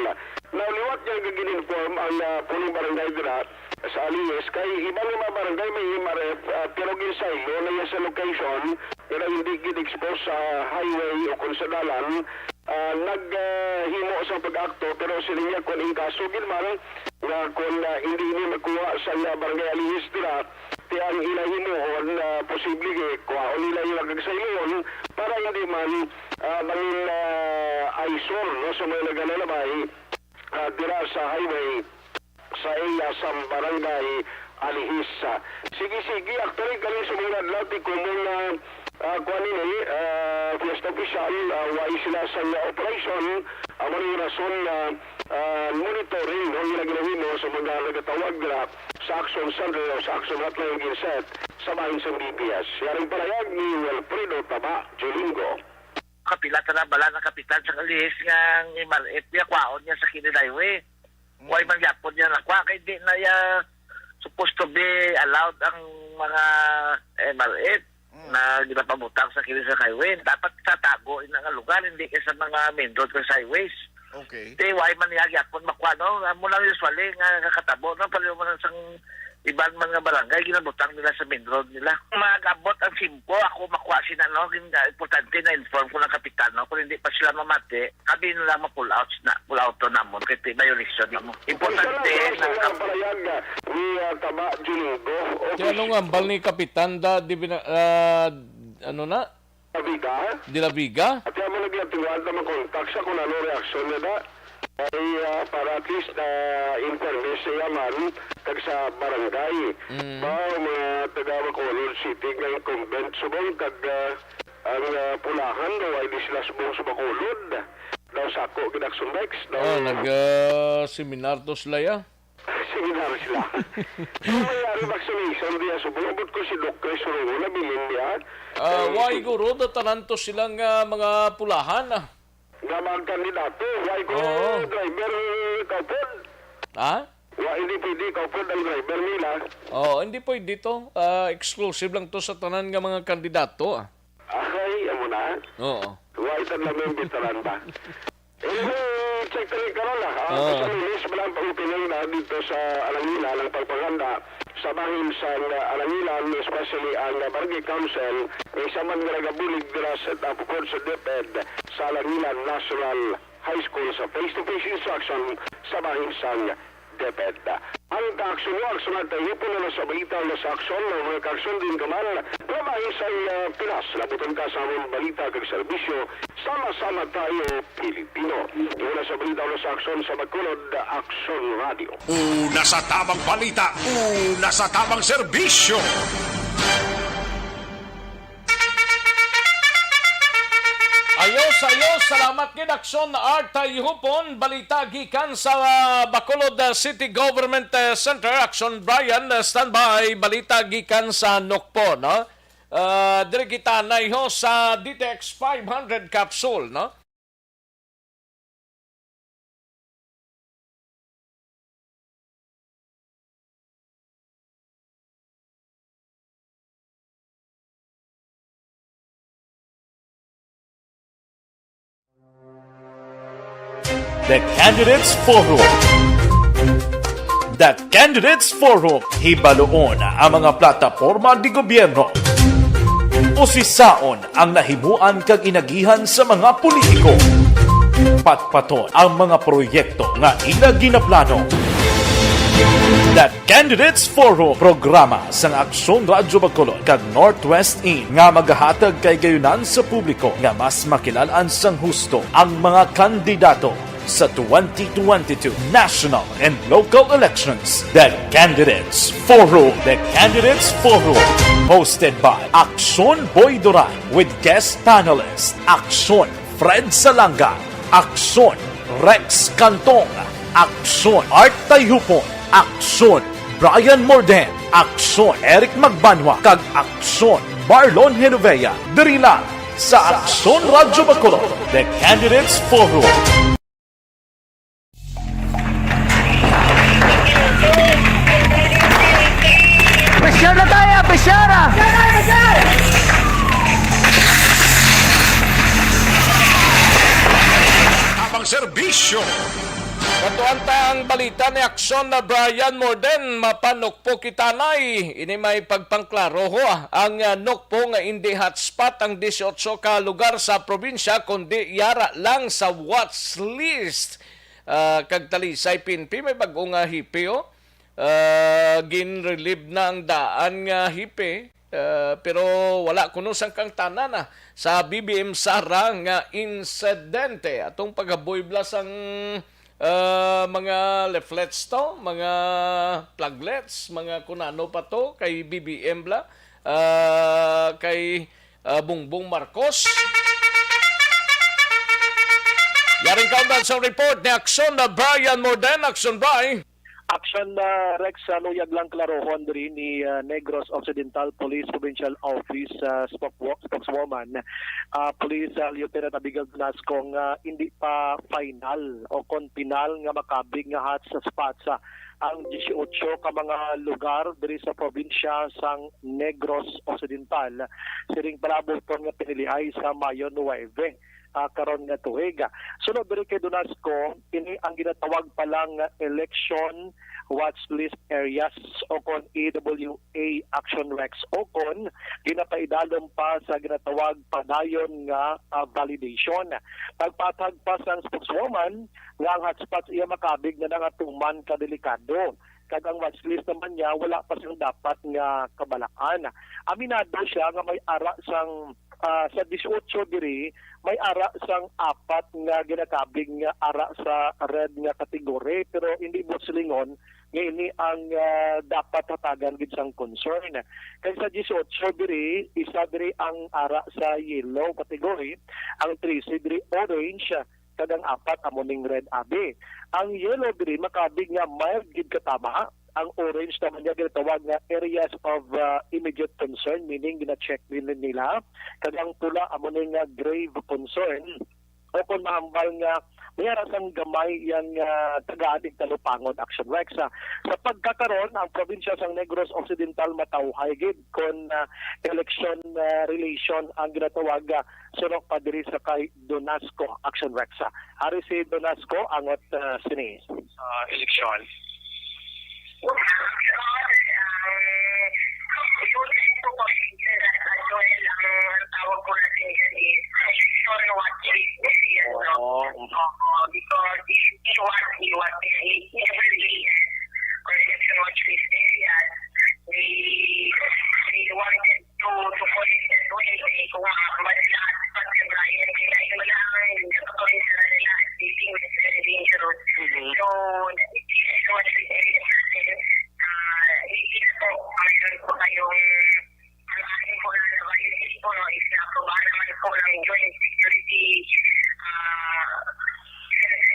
Now, liwat niya nga gin-inform ang, ah, punong barangay dira sa Alias kay iban nga mga barangay may M R F, ah, pero ginsaylo na iya sa location pero hindi gid expose sa highway o kung sa dalan, ah, nag, ah, himo sa pag-akto, pero siling niya kung in kaso gid man nga kung, ah, hindi ini makuha sa, ah, barangay Alias dira, ti ang ila himuon, ah, posible gid kuhaon nila ila kag sayloon para hindi man, ah, mangin, ah, eyesore, no, sa mga nagalalabay, ah, dira sa highway sa iya sa barangay Alihis. Sige, sige, actually, galing sa mga adlaw, ti kumon na, ah, kuwan ini, ah, fiesta official, ah, why sila sa operation, Amo ni rason nga, ah, monitoring, no, nga ginahimo sa mga nagatawag nila sa Action Center o sa Action Hotline ginset sa bahin sang D P S. Yaring palayag ni Wilfredo Taba Julingo. Kapila ta na bala nga kapitan sa kalihis nga ang M R F niya kwaon niya sa Kilid Highway. Why man gyapon niya nakwa kay di na ya supposed to be allowed ang mga M R F Mm. na ginapabutang sa Kilid sa Highway. Dapat sa tago ina nga lugar, hindi kay sa mga main road o sa highways. Okay. Di, why man niya gyapon makwa, no? Amo lang usually nga kakatabo, no? Pareho man sang iban man nga barangay, ginabutang nila sa main road nila. Mag-abot ang simpo, ako makwa sina, no? Gin-, importante na inform ko ng kapitan, no? Kung hindi pa sila mamati, kami na lang ma-pull out na, pull out to namon, kay violation namon. Importante Isa lang, isa na lang ang palayag, ah, ni, ah, Taba Julingo. Kaya ano nga, ang bal ni Kapitan da, di bina-, ah, ano na? Nabiga? De la Vega? At yan mo naging tiwala na makontak sa kung ano reaksyon niya na. Ay, ah, para at least na informe siya man kag sa barangay. Mm. Ba, mga taga Bacolod City nga incumbent subong kag, ah, ang, ah, pulahan daw ay di sila subong sa Bacolod. Daw sako gid action bikes daw. Ah, nag, ah, seminar to sila, ya? Seminar sila. Pero may ari vaccination diya subong. Abot ko si Doc Chris Rongo, nabilin niya. Ah, Kay wa siguro, tanan to sila nga mga pulahan, ah. Nga mga kandidato, wa ko Oo. driver kaupod. Ha? Wa, hindi pwede kaupod ang driver nila. Oo, hindi pwede to. Ah, exclusive lang to sa tanan nga mga kandidato, ah. Ay, amo na. Oo. Wa, ito lang yung veteran ba? Anyway, check tayo karon, ah. Ah, Oo. Sa Lunes, wala ang pag-opening na dito sa Alangilan, ang pagpanghanda sa bahin sa, ah, Alangilan, especially ang, ah, Barangay Council, may isa man nga nagabulig dira set up for sa DepEd sa Alangilan National High School sa face-to-face instruction sa bahin sa DepEd. Ang kaaksyon mo, aksyon at tahipon na sa balita o sa aksyon, mga kaaksyon din ka man, trabaho sa, ah, Pinas. Labutan ka sa among balita kag serbisyo. Sama-sama tayo, Pilipino. Una sa balita o sa aksyon sa Bacolod, Aksyon Radio. Una sa tabang balita, una sa tabang serbisyo. Ayos, ayos. Salamat gid, Aksyon Art Tayhupon. Balita gikan sa, ah, Bacolod, ah, City Government, ah, Center. Aksyon Brian, ah, standby. Balita gikan sa Nokpo, no? Ah, diri kita naiho sa D T X five hundred capsule, no? The Candidates Forum. The Candidates Forum, hibaluon ang mga plataporma di gobyerno. Usisaon ang nahimuan kag inagihan sa mga politiko. Patpaton ang mga proyekto nga ila ginaplano. The Candidates Forum, programa sang Aksyon Radyo Bacolod kag Northwest In nga magahatag kay gayunan sa publiko nga mas makilal-an sang husto ang mga kandidato sa twenty twenty-two national and local elections. The Candidates Forum. The Candidates Forum, hosted by Aksyon Boy Duran with guest panelist Aksyon Fred Salanga, Aksyon Rex Cantong, Aksyon Art Tayhupon, Aksyon Brian Morden, Aksyon Eric Magbanwa, kag Aksyon Marlon Genovea. Diri lang sa Aksyon Radyo Bacolod, The Candidates Forum. Pressure na tayo, pressure! Abang serbisyo. Katuan ta ang balita ni Aksyon na Brian Morden, mapanukpo kita nay. Ini may pagpangklaro ho, ang, ah, Nokpo nga indi hotspot ang dieciocho ka lugar sa probinsya, kundi yara lang sa watch list. Ah, kag Talisay P N P may bag-o nga hepe, oh. Ah, gin-relieve na ang daan nga hepe, ah, pero wala kuno sang kangtanan, ah, sa B B M Sara nga insidente. Atong paghaboy bala sang, ah, mga leaflets to, mga pluglets, mga kunano pa to, kay B B M bala, ah, kay ah, Bongbong Marcos. Yaring kaundan sa report ni Action na Brian Morden. Action, Bri. Action na Rex, sa luyag lang klarohon diri ni, ah, Negros Occidental Police Provincial Office, ah, spokeswo-, spokeswoman, ah, Police, ah, Lieutenant Abigail Velasco nga hindi pa final o kon pinal nga makabig nga hot spots, ah, ang disiotso ka mga lugar diri sa probinsya sang Negros Occidental, siring palabot kon nga pinilihay sa Mayo nuwebe, ah, karon nga tuig. Sunod diri kay Donasco, ini ang ginatawag pa lang nga election watch list areas o kon E W A Action Rex o kon ginapaidalom pa sa ginatawag padayon nga, ah, validation. Pagpatag pa sang spokeswoman nga ang hotspots iya makabig na nangatuman ka delikado kag ang watch list naman niya wala pa sang dapat nga kabalaan. Aminado siya nga may ara sang, ah, sa disiotso diri, may ara sang apat nga ginakabig nga ara sa red nga category, pero hindi mo silingon nga ini ang, ah, dapat hatagan gid sang concern. Kay sa disiotso diri, isa diri ang ara sa yellow category, ang trese diri orange, kag ang apat amo ning red, abi. Ang yellow diri makabig nga mild gid katama. Ang orange naman niya ginatawag nga areas of, ah, immediate concern, meaning gina-check din nila. Kag ang pula amo ni nga grave concern. O kung mahambal nga may ara sang gamay yang, ah, tagaan ning talupangon, Action Rex. Ah, sa pagkakaron, ang probinsya sang Negros Occidental matawhay gid kon, ah, election, ah, relation ang ginatawag, ah, surok pa diri sa kay Donasco, Action Rex. Ah, ari si Donasco, angot, ah, sini. Ah, eleksyon. Ang tawag ko natin dyan is election watch list. Yes, no? Oo. Oo, because iwas, iwas yan. Every day, election watch list. Yes. They, they wanted to, to call it that way, eh, kung, ah, madala at pagkabayan, kaya yung mga ang nagkakaroon sa nila, they think it's very dangerous. Mhm. So, nag-, ah, hindi na po, mayroon po kayong, ang akin po na nabalik po, no, is na po, baka naman po ng joint security, ah,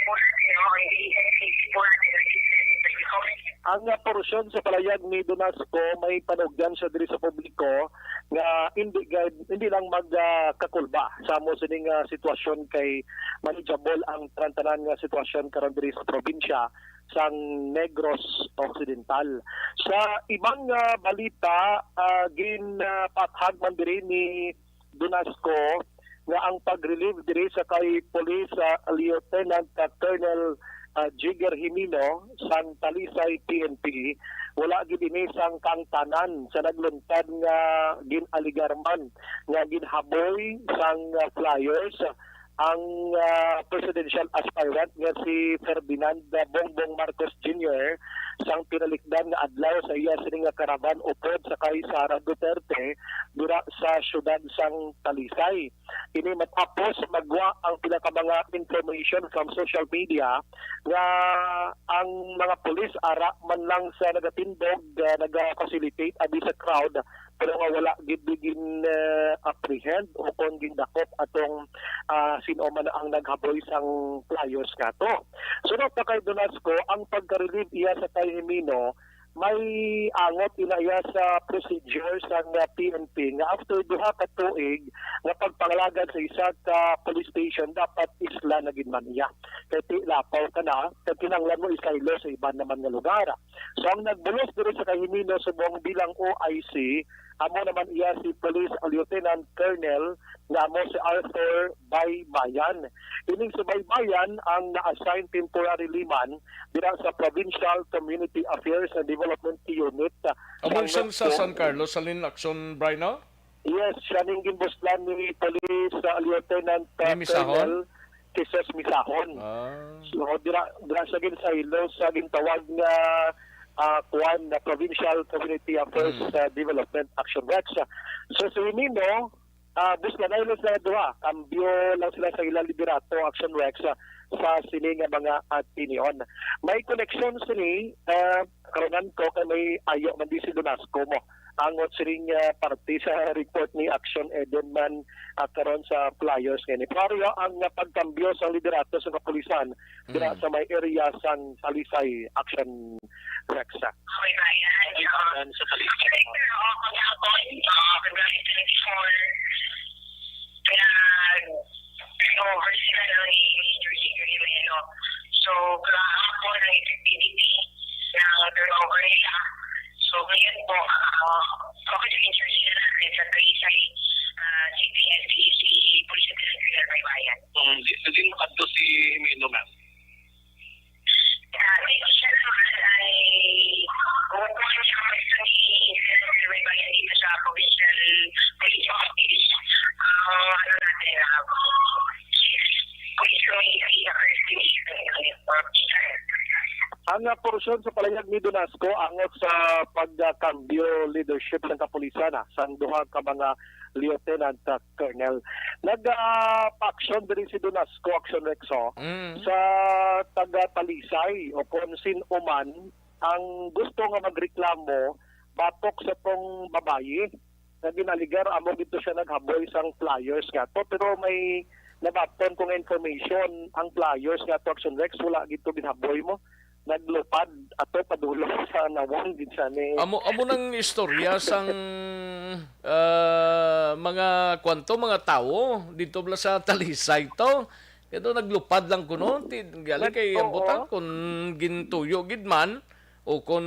po natin, no, hindi, hindi po natin, which is very, very common. Ang, ah, porsyon sa palayag ni Donasco may panugyan siya diri sa publiko nga hindi gid, hindi lang mag, ah, kakulba sa amo sining, ah, sitwasyon kay manageable ang tanan-tanan nga sitwasyon karon diri sa probinsya sang Negros Occidental. Sa ibang, ah, balita, ah, ginpathag man diri ni Donasco nga ang pag-relieve diri sa kay Police, ah, Lieutenant, ah, Colonel, ah, Jigger Jimeno sang Talisay P N P, wala gid ini sang kaangtanan sa nagluntad nga gin-alegar man nga ginhaboy sang, ah, flyers ang, ah, presidential aspirant nga si Ferdinand Bongbong Marcos Junior sang tinalikdan nga adlaw sa iya sini nga karaban upod sa kay Sara Duterte dira sa siyudad sang Talisay. Ini matapos magwa ang pila ka mga information from social media nga ang mga pulis ara man lang sa nagatindog, ah, naga-facilitate abi sa crowd, pero nga wala gid gin, ah, apprehend o kon gindakop atong, ah, sin-o man ang naghaboy sang flyers nga to. Sunod pa kay Donasco, ang pagka-relieve iya sa kay Jimeno, may angot ina iya sa procedure sang, ah, P N P nga after duha ka tuig nga pagpangalagad sa isa ka police station, dapat isla na gid man iya. Kay ti lapaw ka na, kay kinahanglan mo isaylo sa iban naman nga lugar. So, ang nagbulos diri sa kay Jimeno subong bilang O I C, amo naman iya si Police Lieutenant Colonel nga amo si Arthur Baybayan. Ining si Baybayan ang na-assign temporarily man dira sa Provincial Community Affairs and Development Unit, ah, Amo sang sang sa Metro. San Carlos, halin Action, Bri, no? Yes, siya ning ginbuslan ni Police, ah, Lieutenant, ah, Ni Misahon? Colonel Jesus Misahon. Ah. So, dira, dira siya ginsaylo sa gintawag nga, ah, kuwan, na Provincial Community Affairs, Mm. ah, Development Action Rex. So, si Jimeno, ah, buslanay lang sila duha. Kambyo lang sila sa ila liderato, Action Rex, ah, sa sini nga mga, ah, tinion. May koneksyon sini, ah, karunan ko kay may ayo man di si Donasco mo. angot sining, ah, parte sa report ni Action Edenman, ah, karon sa flyers nga ini. Pareho ang, ah, pagkambyo sa liderato sa kapulisan dira Mm. sa may area sang Talisay, Action Rex. May bayan, oo. Sa Talisay. Correct, pero, oh, kahapon, ah, February twenty-four, nag-turnover sila, no, ni Major Jigger Jimeno. So, kahapon ang activity ng turnover nila. So, ngayon po, ah, ako yung in charge nila natin sa Talisay, ah, C P S, si Police Lieutenant Colonel Baybayan. Kung di, hindi makadto si Jimeno, ma'am. Ah, hindi siya naman ay kumukuha niya ang gusto ni Colonel Baybayan dito sa provincial police office. Ang ano natin, ah, chief police community na first division. Ang, ah, porsyon sa palahayag ni Donasco angot sa pagkambyo leadership ng kapulisan, ah, sang duha ka mga lieutenant, ah, colonel. Nag, ah, pa-action diri si Donasco, Action Rex, oh, Mm. sa taga Talisay o kung sin-o man ang gusto nga magreklamo batok sa tong babayi nga ginaligar amo gito siya naghaboy sang flyers nga to, pero may nabaton ko nga information, ang flyers nga to, Action Rex, wala gito ginhaboy mo, naglupad ato padulong sa nawong gid siya ni Amo, amo nang istorya sang, ah, mga kwanto, mga tawo dito bala sa Talisay to. Kaya to, naglupad lang kuno. Ti, gali Nag-, kay ang oo. Butang kung gintuyo gid man o kung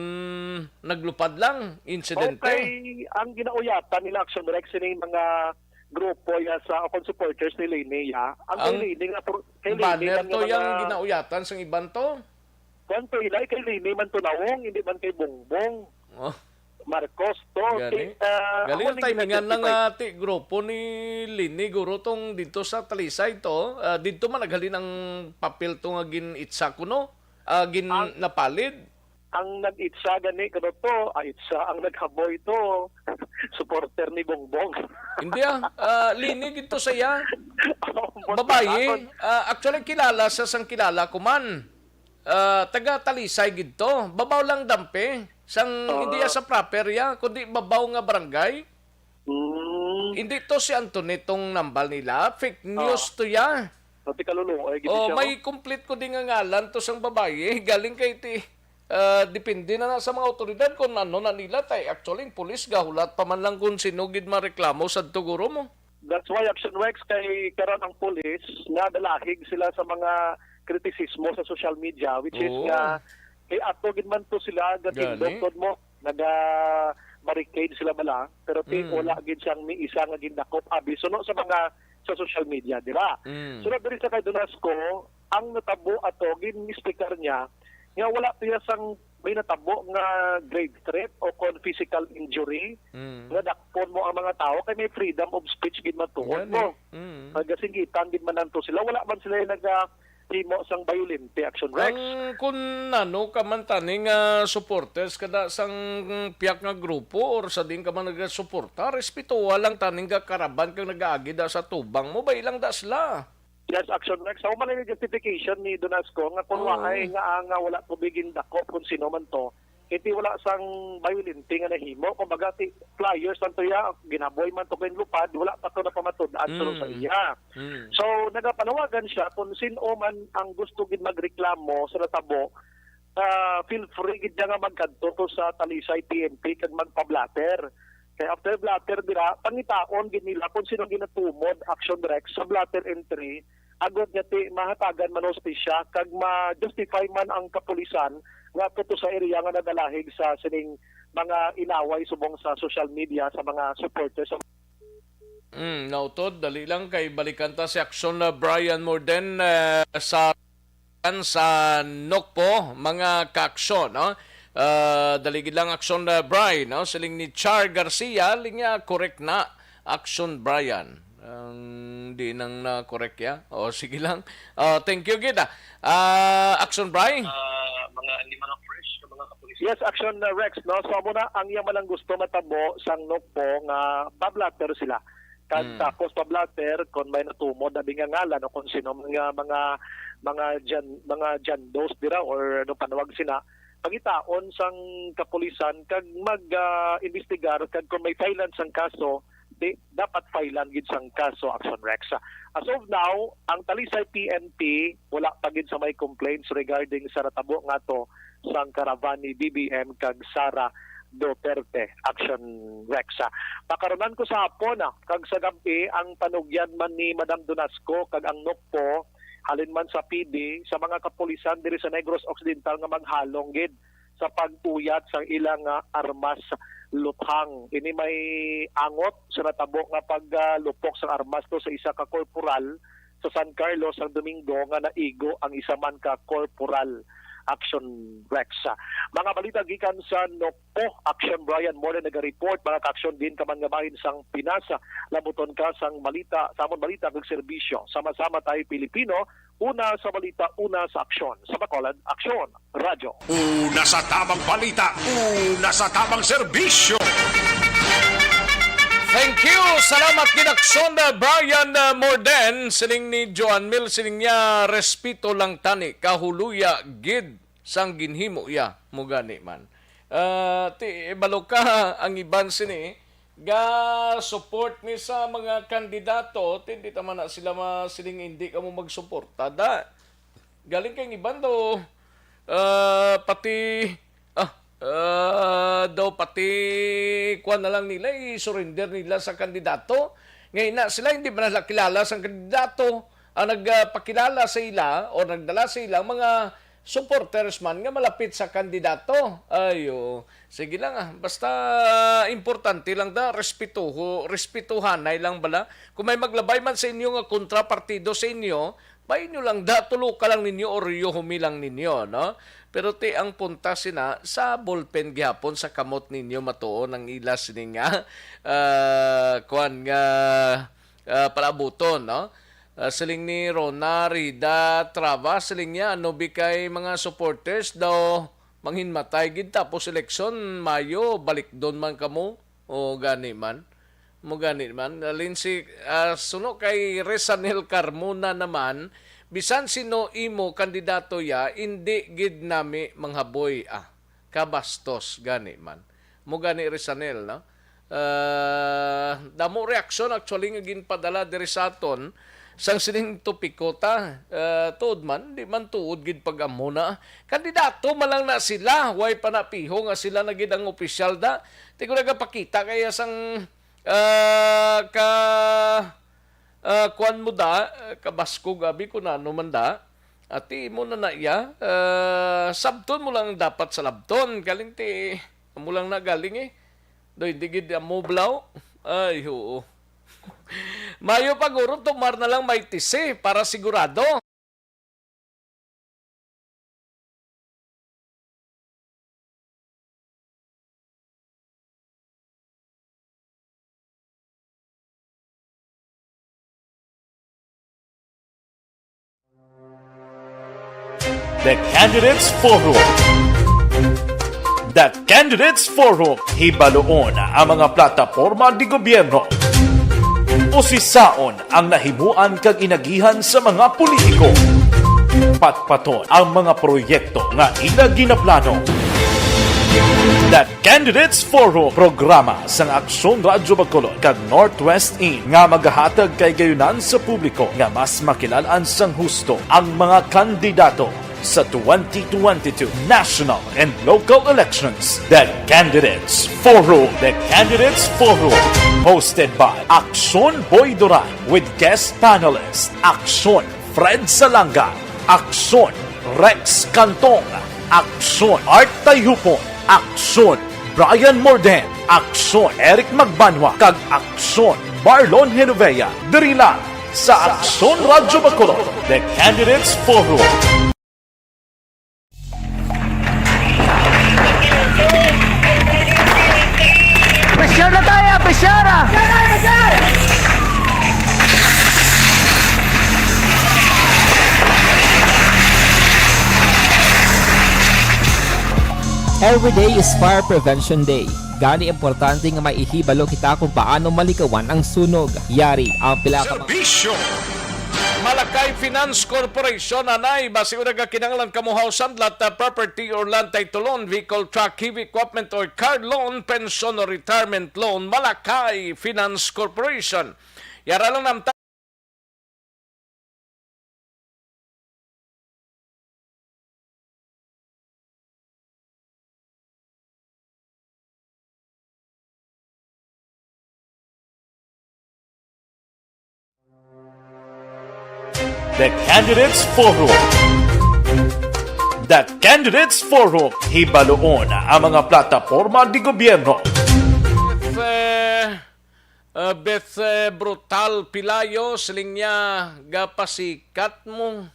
naglupad lang, insidente. Okay, ang ginauyatan nila, Action Rex, sining mga grupo ya sa, o kung supporters ni Leni, ya. Ang kay Ang Leni nga, pro-, kay Leni banner lang to nga yang mga ginauyatan sang iban to? Kwan to, Ilay, kay Leni man to nawong, hindi man kay Bongbong Oh. Marcos to. Gani. Ti, ah, Gani amo ang ning timingan na gina-justify. Nga ti grupo ni Leni guro tong dito sa Talisay to. Ah, dito man naghalin ang papel to nga gin-itsa kuno. Ah, gin-, Ang napalid. Ang nag-itsa gani kuno to, ah, itsa ang naghaboy to. Supporter ni Bongbong. Hindi ah. Ah, Leni gid to sa iya. Ang Babayi, buntag ah, actually kilala sa sang kilala ko man. Ah, taga Talisay gid to. Babaw lang dampe. Sang, Oo. Hindi ya sa proper ya, kundi babaw nga barangay. Mm. Hindi to si Antoinette tong nambal nila. Fake news Oo. To ya. Pati kaluluoy gid Oh, siya, may oh. Complete ko din nga ngalan to sang babayi. Galing kay ti, ah, depende na, na sa mga otoridad kung ano na nila. Tay, actually, ang pulis gahulat pa man lang kung sino gid mareklamo sa tuguro mo. That's why, Action Rex, kay karon ang pulis, nadalahig sila sa mga kritisismo sa social media, which is Oo. Nga, kay ato gid man to sila, gatindog Gani. Tod mo, naga-barricade sila bala, pero ti Mm. Wala gid siyang ni isa nga gindakop, abi, suno sa mga sa social media, di ba? Mm. Sunod diri sa kay Donasco, ang natabo ato, gin-explicar niya, nga wala to ya sang may natabo nga grave threat o kon physical injury, Mm. Nga dakpon mo ang mga tawo kay may freedom of speech gid matuod Gani. Mo. Mm. Nagasinggitan gid man nanto sila. Wala man sila nagahimo sang bayolente, Action Rex. Ang kun ano ka man tani nga supporters kada sang piyak nga grupo or sa din ka man nagasuporta, respetuha lang tani nga karaban kang nagaagi da sa tubang mo, bay lang da sila. Yes, Action Rex. Sa human ang justification ni Donasco nga kung Oo. Waay nga, ah, nga wala to bigin dako kung sino man to, kay ti wala sang bayolente nga nahimo. Kumbaga, ti flyers lang to ya, ginaboy man to kay lupad, wala pa to napamatud-an suno sa Mm. Iya. Mm. So, nagapanawagan siya kung sin-o man ang gusto gid magreklamo sa natabo, ah, feel free gid niya nga magkadto to sa Talisay P N P kag magpa-blotter. Kay after blotter dira, pangitaon gid nila kung sino ginatumod, Action Rex, sa blotter entry, agod nga ti mahatagan man hustisya kag ma-justify man ang kapulisan nga ato to sa area nga nagalahig sa sining mga inaway subong sa social media sa mga supporters sa Mm, nautod, dali lang kay balikan ta si Action, uh, Brian Morden, uh, sa, sa Nokpo, mga ka-aksyon, no? Uh, dali gid lang Action, uh, Brian, no? Siling ni Char Garcia, linya, correct na. Action Brian. Ang di nang na-correct ya. O, sige lang. O, thank you gid, ah. Ah, Action Brian. Ah, mga, ni mga fresh, mga kapulis. Yes, Action, uh, Rex, no? So, amo na ang iya man ang gusto matabo sang Nokpo nga pa-blotter sila. Kag Mm. Tapos pa-blotter, kung may natumod, abi nga ngalan, o kung sino man nga mga, mga Jan-, mga Jandos dira, or ano panawag sina, pangitaon sang kapulisan kag mag, ah, imbestigar, kag kung may filean sang kaso, di, dapat filean gid sang kaso, Action Rex. As of now, ang Talisay P N P wala pa gid sa may complaints regarding sa natabo nga to sang karavan ni B B M kag Sara Duterte, Action Rex. Pakarunan ko sa hapon, ah, kag sa gab-i ang panugyan man ni Madam Donasco kag ang NOCPO halin man sa P D sa mga kapulisan diri sa Negros Occidental nga maghalong gid sa pag-uyat sang ilang, ah, armas luthang. Ini may angot sa natabo nga paglupok sang armas to sa isa ka korporal sa San Carlos sang Domingo nga naigo ang isa man ka korporal, Action Rex. Mga balita gikan sa NOCPO, Action Brian Morley naga-report, mga ka-action, din ka man nga bahin sang Pinas, labuton ka sang balita, sa amon balita kag serbisyo. Sama-sama tayo Pilipino, una sa balita, una sa aksyon. Sa Bacolod, Aksyon, Radyo. Una sa tabang balita, una sa tabang serbisyo. Thank you. Salamat gid, Aksyon, uh, Brian, uh, Morden. Siling ni Joan Mil, siling niya, "Respeto lang tani, kahuluya gid sang ginhimo iya." Mo gani man. Ah, ti, balo ka, ang iban sini, ga support ni sa mga kandidato, ti, hindi naman na sila masiling hindi ka mo magsuporta. Da, galing kay iban daw, ah, pati, ah, ah, daw pati, kuwan na lang nila, i-surrender nila sa kandidato. Ngayon na sila, hindi man nila kilala sa kandidato. Ang nagpakilala sa ila o nagdala sa ila, mga supporters man nga malapit sa kandidato. Ay, oo. Sige lang, ah. Basta importante lang da, respetuho, respetuhanay lang bala. Kung may maglabay man sa inyo nga kontrapartido sa inyo, ba inyo lang da, tuluka lang ninyo or yuhumi lang ninyo, no? Pero ti ang punta sina sa ballpen gihapon sa kamot ninyo matuon ang ila sini nga, ah, kuwan nga, ah, palabuton, no? Ah, siling ni Rona Rida Trava, siling niya, "Ano bi kay mga supporters daw manghinmatay gid tapos eleksyon, Mayo, balikdon man kamo?" O gani man. Mo gani man. Alin si, ah, suno kay Resanel Carmona naman, "Bisan sino imo kandidato ya, indi gid nami manghaboy." Ah, kabastos gani man. Mo gani, Resanel, no? Ah, damo reaksyon actually nga ginpadala diri sa aton sang sining topiko ta. Ah, tuod man, di man tuod gid pag-amo na. Kandidato man lang na sila, way pa napiho nga sila na gid ang opisyal da. Ti ko nagapakita kaya sang, ah, ka, ah, kuwan mo da, kabaskog abi ko na ano man da. Ati mo na na iya, ah, sabton mo lang dapat sa labton. Galing ti, amo lang na galing eh. Doy, di gid amo blaw. Ay, oo. Mayo pa guro, tumar na lang may tisi para sigurado. The Candidates Forum. The Candidates Forum. Hibaluon ang mga plataporma di gobyerno. Usisaon ang nahimuan kag inagihan sa mga politiko. Patpaton ang mga proyekto nga ila ginaplano. The Candidates Forum, programa sang Aksyon Radyo Bacolod kag Northwest In, nga magahatag kay gayunan sa publiko nga mas makilal-an sang husto ang mga kandidato sa twenty twenty-two national and local elections. The Candidates Forum. The Candidates Forum. Hosted by Aksyon Boy Duran with guest panelist Aksyon Fred Salanga, Aksyon Rex Cantong, Aksyon Art Tayhupon, Aksyon Brian Morden, Aksyon Eric Magbanwa, kag Aksyon Marlon Genovea. Diri lang sa Aksyon Radyo Bacolod, The Candidates Forum. Pressure na tayo, pressure na! Every day is Fire Prevention Day. Gani, importante nga may ihibalo kita kung paano malikawan ang sunog. Yari ang pila ka mga Serbisyo! Malakay Finance Corporation, anay, basi una nga kinahanglan kamo house and lot, uh, property or land title loan, vehicle, truck, heavy equipment or car loan, pension or retirement loan, Malakay Finance Corporation. Yara lang namta. The Candidates Forum. The Candidates Forum. Hibaluon ang mga plataporma di gobyerno. Eh, uh, Beth, eh, Brutal Pilayo, siling niya, gapasikat mo.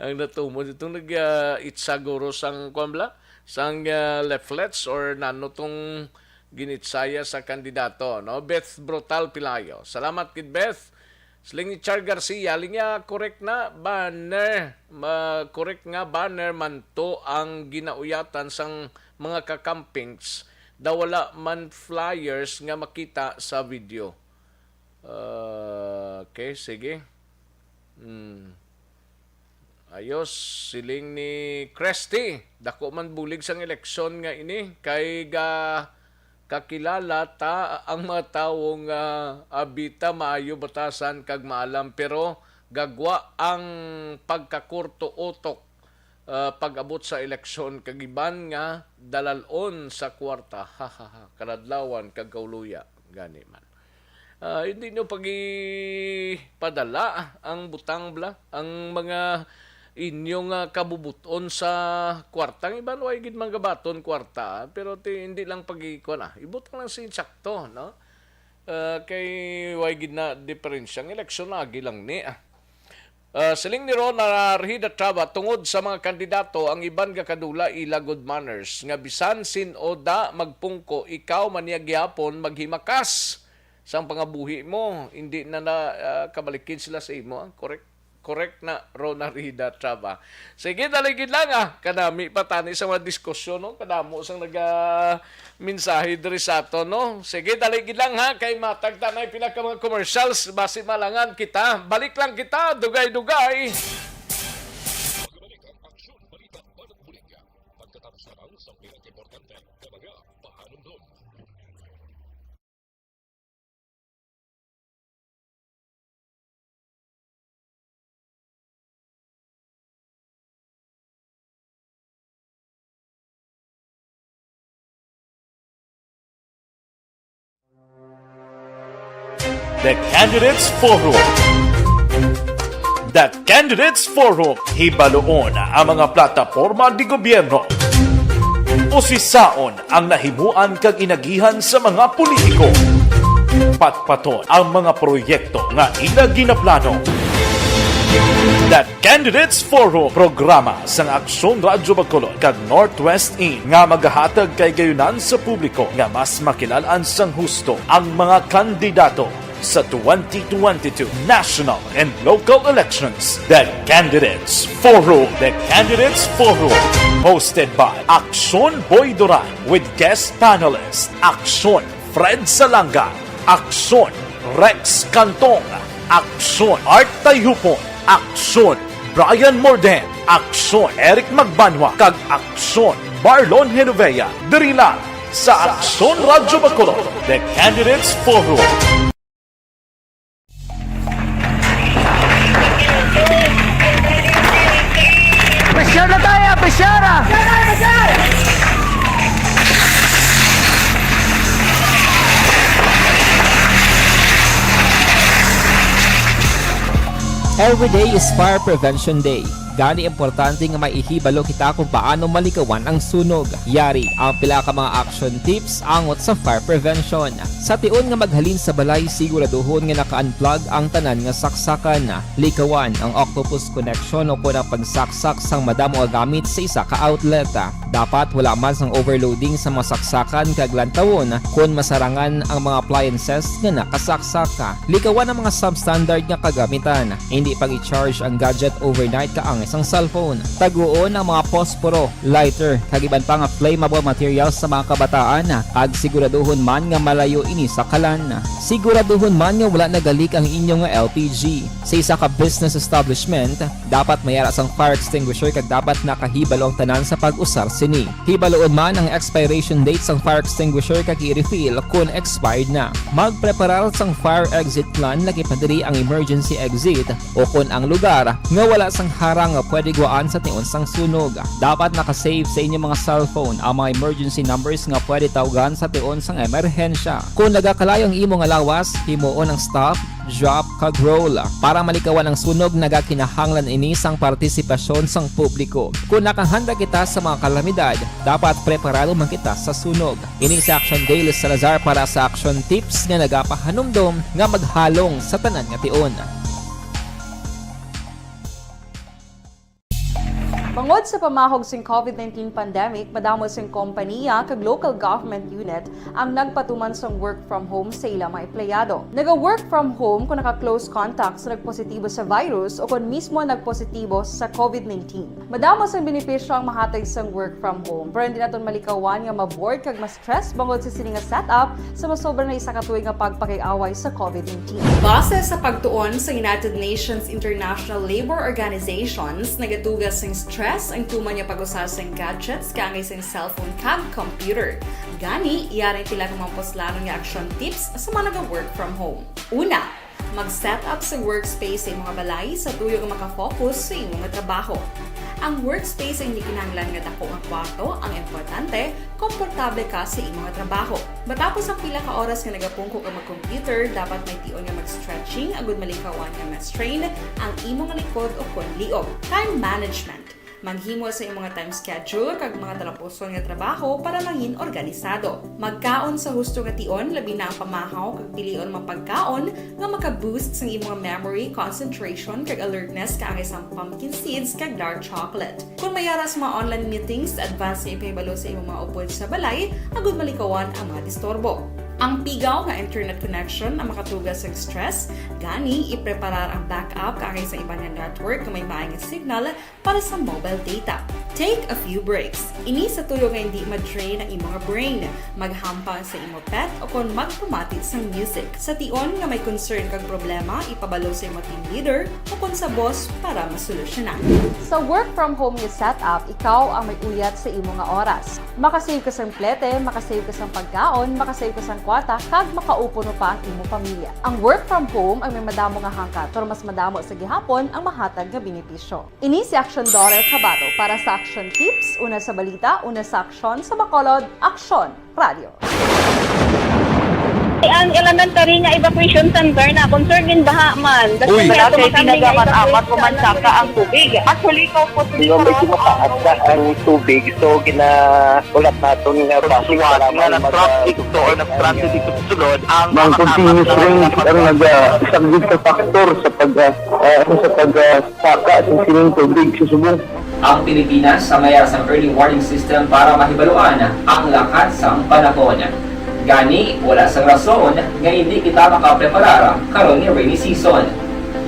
Ang natumod itong nag, ah, itsaguro sang, kuwan bala? Sang, ah, leaflets or nano tong ginitsaya sa kandidato, no? Beth Brutal Pilayo. Salamat gid, Beth. Siling ni Char Garcia, linya, correct na banner, ma-, correct nga banner man to ang ginauyatan sang mga kakampings, daw wala man flyers nga makita sa video. Ah, okay, sige. Hmm. Ayos, siling ni Cresty, dako man bulig sang eleksyon nga ini, kay ga-, kakilala ta ang mga tawo nga abita maayo batasan kag maalam, pero gagwa ang pagkakurto utok, ah, pag-abot sa eleksyon, kag iban nga dalalon sa kwarta. Ha, ha, ha. Kaladlawan kag kauluya gani man. Ah, hindi nyo pagipadala ang butang bala, ang mga inyo nga kabubuton sa kwarta. Ang iban, way gid manggabaton kwarta, pero ti, hindi lang pagi-, kuwan na, ibutang lang sa insakto, no? Ah, kay way gid na diferensya. Ang eleksyon lagi lang ni, ah. Ah, siling ni Rona Rida Traba, tungod sa mga kandidato, ang iban nga kadula ila good manners, nga bisan sin-o da magpungko, ikaw man niya gihapon maghimakas sang pangabuhi mo, hindi na, na, ah, kabalikin sila sa imo, ah. Correct, correct na, Rona Rida Traba. Sige, daligid lang, ah. Kanami pa tani sa mga diskusyon, no? Kadamo sang naga mensahe diri sa aton, no? Sige, dali gid lang, ha, kay matag ta na pila ka mga commercials, basi malangan kita. Balik lang kita, dugay-dugay. Magbalik ang Aksyon Balita Banat Bulig pagkatapos lamang sa pinakaimportante nga mga pahanumdom. The Candidates Forum. The Candidates Forum. Hibaluon ang mga plataporma di gobyerno. Usisaon ang nahimuan kag inagihan sa mga politiko. Patpaton ang mga proyekto nga ila ginaplano. The Candidates Forum, programa sang Aksyon Radyo Bacolod kag Northwest In, nga magahatag kay gayunan sa publiko nga mas makilalan sang husto ang mga kandidato sa twenty twenty-two national and local elections. The Candidates Forum. The Candidates Forum, hosted by Aksyon Boy Duran with guest panelist Aksyon Fred Salanga, Aksyon Rex Cantong, Aksyon Art Tayhupon, Aksyon Brian Morden, Aksyon Eric Magbanwa, kag Aksyon Marlon Genovea, diri lang sa Aksyon Radyo Bacolod, The Candidates Forum. Pressure na tayo, pressure ah! Every day is Fire Prevention Day. Gani, importante nga may ihibalo kita kung paano malikawan ang sunog. Yari ang pila ka mga action tips angot sa fire prevention. Sa tion nga maghalin sa balay, siguraduhon nga naka-unplug ang tanan nga saksakan. Likawan ang octopus connection o kon ang pagsaksak sang madamo nga gamit sa isa ka outlet. Dapat wala man sang overloading sa mga saksakan kag lantawon kon masarangan ang mga appliances nga nakasaksak. Likawan ang mga substandard nga kagamitan. Hindi pag-i-charge ang gadget overnight kaang sang cellphone. Taguon ang mga posporo, lighter, kag iban pa nga flammable materials sa mga kabataan, kag siguraduhon man nga malayo ini sa kalan. Siguraduhon man nga wala nagalik ang inyo nga L P G. Sa isa ka business establishment, dapat may ara sang fire extinguisher kag dapat nakahibalo ang tanan sa pag-usar sini. Hibaluon man ang expiration date sang fire extinguisher kag i-refill kon expired na. Magpreparar sang fire exit plan, lakip na diri ang emergency exit, o kon ang lugar nga wala sang harang nga pwede guwaan sa tion sang sunog. Dapat naka-save sa inyo mga cellphone ang mga emergency numbers nga pwede tawgan sa tion sang emerhensya. Kon nagakalayo ang imo nga lawas, himuon ang stop, drop, kag roll. Para malikawan ang sunog, nagakinahanglan ini sang partisipasyon sang publiko. Kon nakahanda kita sa mga kalamidad, dapat preparado man kita sa sunog. Ini si Action Dale Salazar para sa Action Tips nga nagapahanumdom nga maghalong sa tanan nga tion. Bangod sa pamahog sing covid nineteen pandemic, madamo sing kompaniya kag local government unit ang nagpatuman sang work from home sa ila mga empleyado. Naga-work from home kung naka-close contact sa nagpositibo sa virus o kon mismo nagpositibo sa covid nineteen. Madamo sang benepisyo ang mahatag sang work from home, pero hindi naton malikawan nga ma-bored kag ma-stress bangod sa sini nga setup sa masobra na isa ka tuig nga pagpakig-away sa covid nineteen. Base sa pagtuon sa United Nations International Labour Organizations, nagatuga sing stress ang tuman nga pag-usa sing gadgets kaangay sing cellphone kag computer. Gani, yari ang pila ka mga puslanon nga action tips sa mga naga-work from home. Una, mag-set up sa workspace sa imong balay sa tuyo nga maka-focus sa imo nga trabaho. Ang workspace ay hindi kinahanglan nga dako nga kwarto, ang importante, komportable ka sa imo nga trabaho. Matapos ang pila ka oras nga nagapungko ka mag-computer, dapat may tion nga mag-stretching agud malikawan nga ma-strain ang imo nga likod o kon liog. Time management. Maghimo sa imo nga time schedule kag mga talapuson nga trabaho para mangin organisado. Magkaon sa husto nga tion, labi na ang pamahaw, kag pilion ang mga pagkaon nga maka-boost sang imo nga memory, concentration, kag alertness, kaangay sang pumpkin seeds kag dark chocolate. Kung may ara sa mga online meetings, advance nga ipahibalo sa imo mga upod sa balay agud malikawan ang mga disturbo. Ang pigaw nga internet connection ang makatuga sang stress, gani ipreparar ang backup kaangay sa iban nga network nga may maay nga signal para sa mobile data. Take a few breaks. Ini sa tuyo nga hindi ma-drain ang imo nga brain. Maghampang sa imo pet o kon magpamati sang music. Sa tion nga may concern kag problema, ipabalo sa imo team leader o kon sa boss para masolusyonan. Sa work from home nga setup, ikaw ang may uyat sa imo nga oras. Makasave ka sang plete, makasave ka sang pagkaon, makasave ka sang kwarta, kag makaupo pa ang imo pamilya. Ang work from home ang may madamo nga hangkat, pero mas madamo sa gihapon ang mahatag nga benepisyo. Ini si Action Daughter Kabato para sa Action Tips, una sa balita, una sa aksyon, sa Bacolod, Aksyon Radio. Ang elementary nga evacuation center na concern gin baha man. Uy, wala kay tinaga man amat ko man saka ang tubig. Actually, ko po. Medyo mataas na ang tubig, so ginaulat naton nga basi nga nag-traffic to or nag-transit dito sa sulod ang mga continuous rains ang nag-, ah, isang big factor sa pag, ah, ah, sa pag, ah, saka sa sining tubig sa subong. Ang Pilipinas ang may sang early warning system para mahibaluan ang lakat sang panahon. Gani, wala sang rason nga hindi kita makapreparar karon nga rainy season.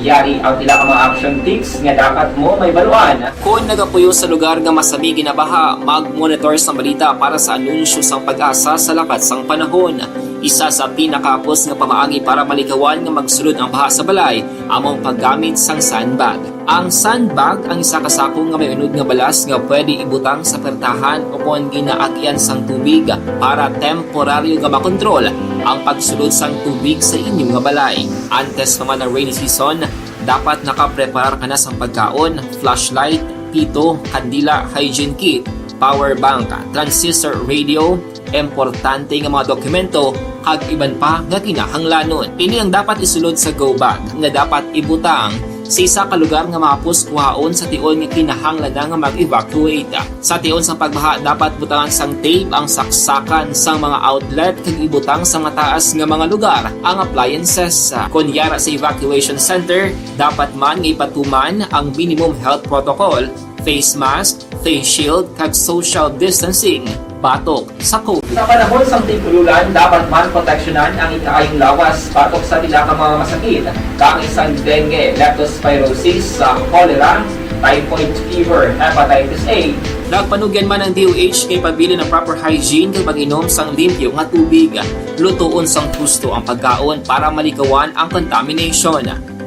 Yari ang pila ka mga action tips nga dapat mo mahibaluan. Kon nagapuyo sa lugar nga masami ginabaha, mag-monitor sang balita para sa anunsyo sang PAGASA sa lakat sang panahon. Isa sa pinakahapos nga pamaagi para malikawan nga magsulod ang baha sa balay amo ang paggamit sang sandbag. Ang sandbag ang isa ka sako nga may unod nga balas nga pwede ibutang sa pertahan o kon ginaagian sang tubig para temporaryo nga makontrol ang pagsulod sang tubig sa inyo nga balay. Antes pa man ang rainy season, dapat nakapreparar ka na sang pagkaon, flashlight, pito, kandila, hygiene kit, power bank, transistor radio, importante nga mga dokumento, kag iban pa nga kinahanglanon. Ini ang dapat isulod sa go bag nga dapat ibutang sa isa ka lugar nga mahapos kuhaon sa tion nga kinahanglan na nga mag-evacuate. Sa tion sang pagbaha, dapat butangan sang tape ang saksakan sang mga outlet kag ibutang sa mataas nga mga lugar ang appliances. Kon yara sa evacuation center, dapat man nga ipatuman ang minimum health protocol, face mask, face shield, kag social distancing batok sa COVID. Sa panahon sang tig-ulan, dapat man proteksyonan ang ikaayong lawas batok sa pila ka mga masakit, kaangay sang dengue, leptospirosis, sa cholera, typhoid fever, hepatitis A. Nagpanugyan man ang D O H kay pabilin ang proper hygiene kag pag-inom sang limpyo nga tubig. Lutoon sang husto ang pagkaon para malikawan ang contamination.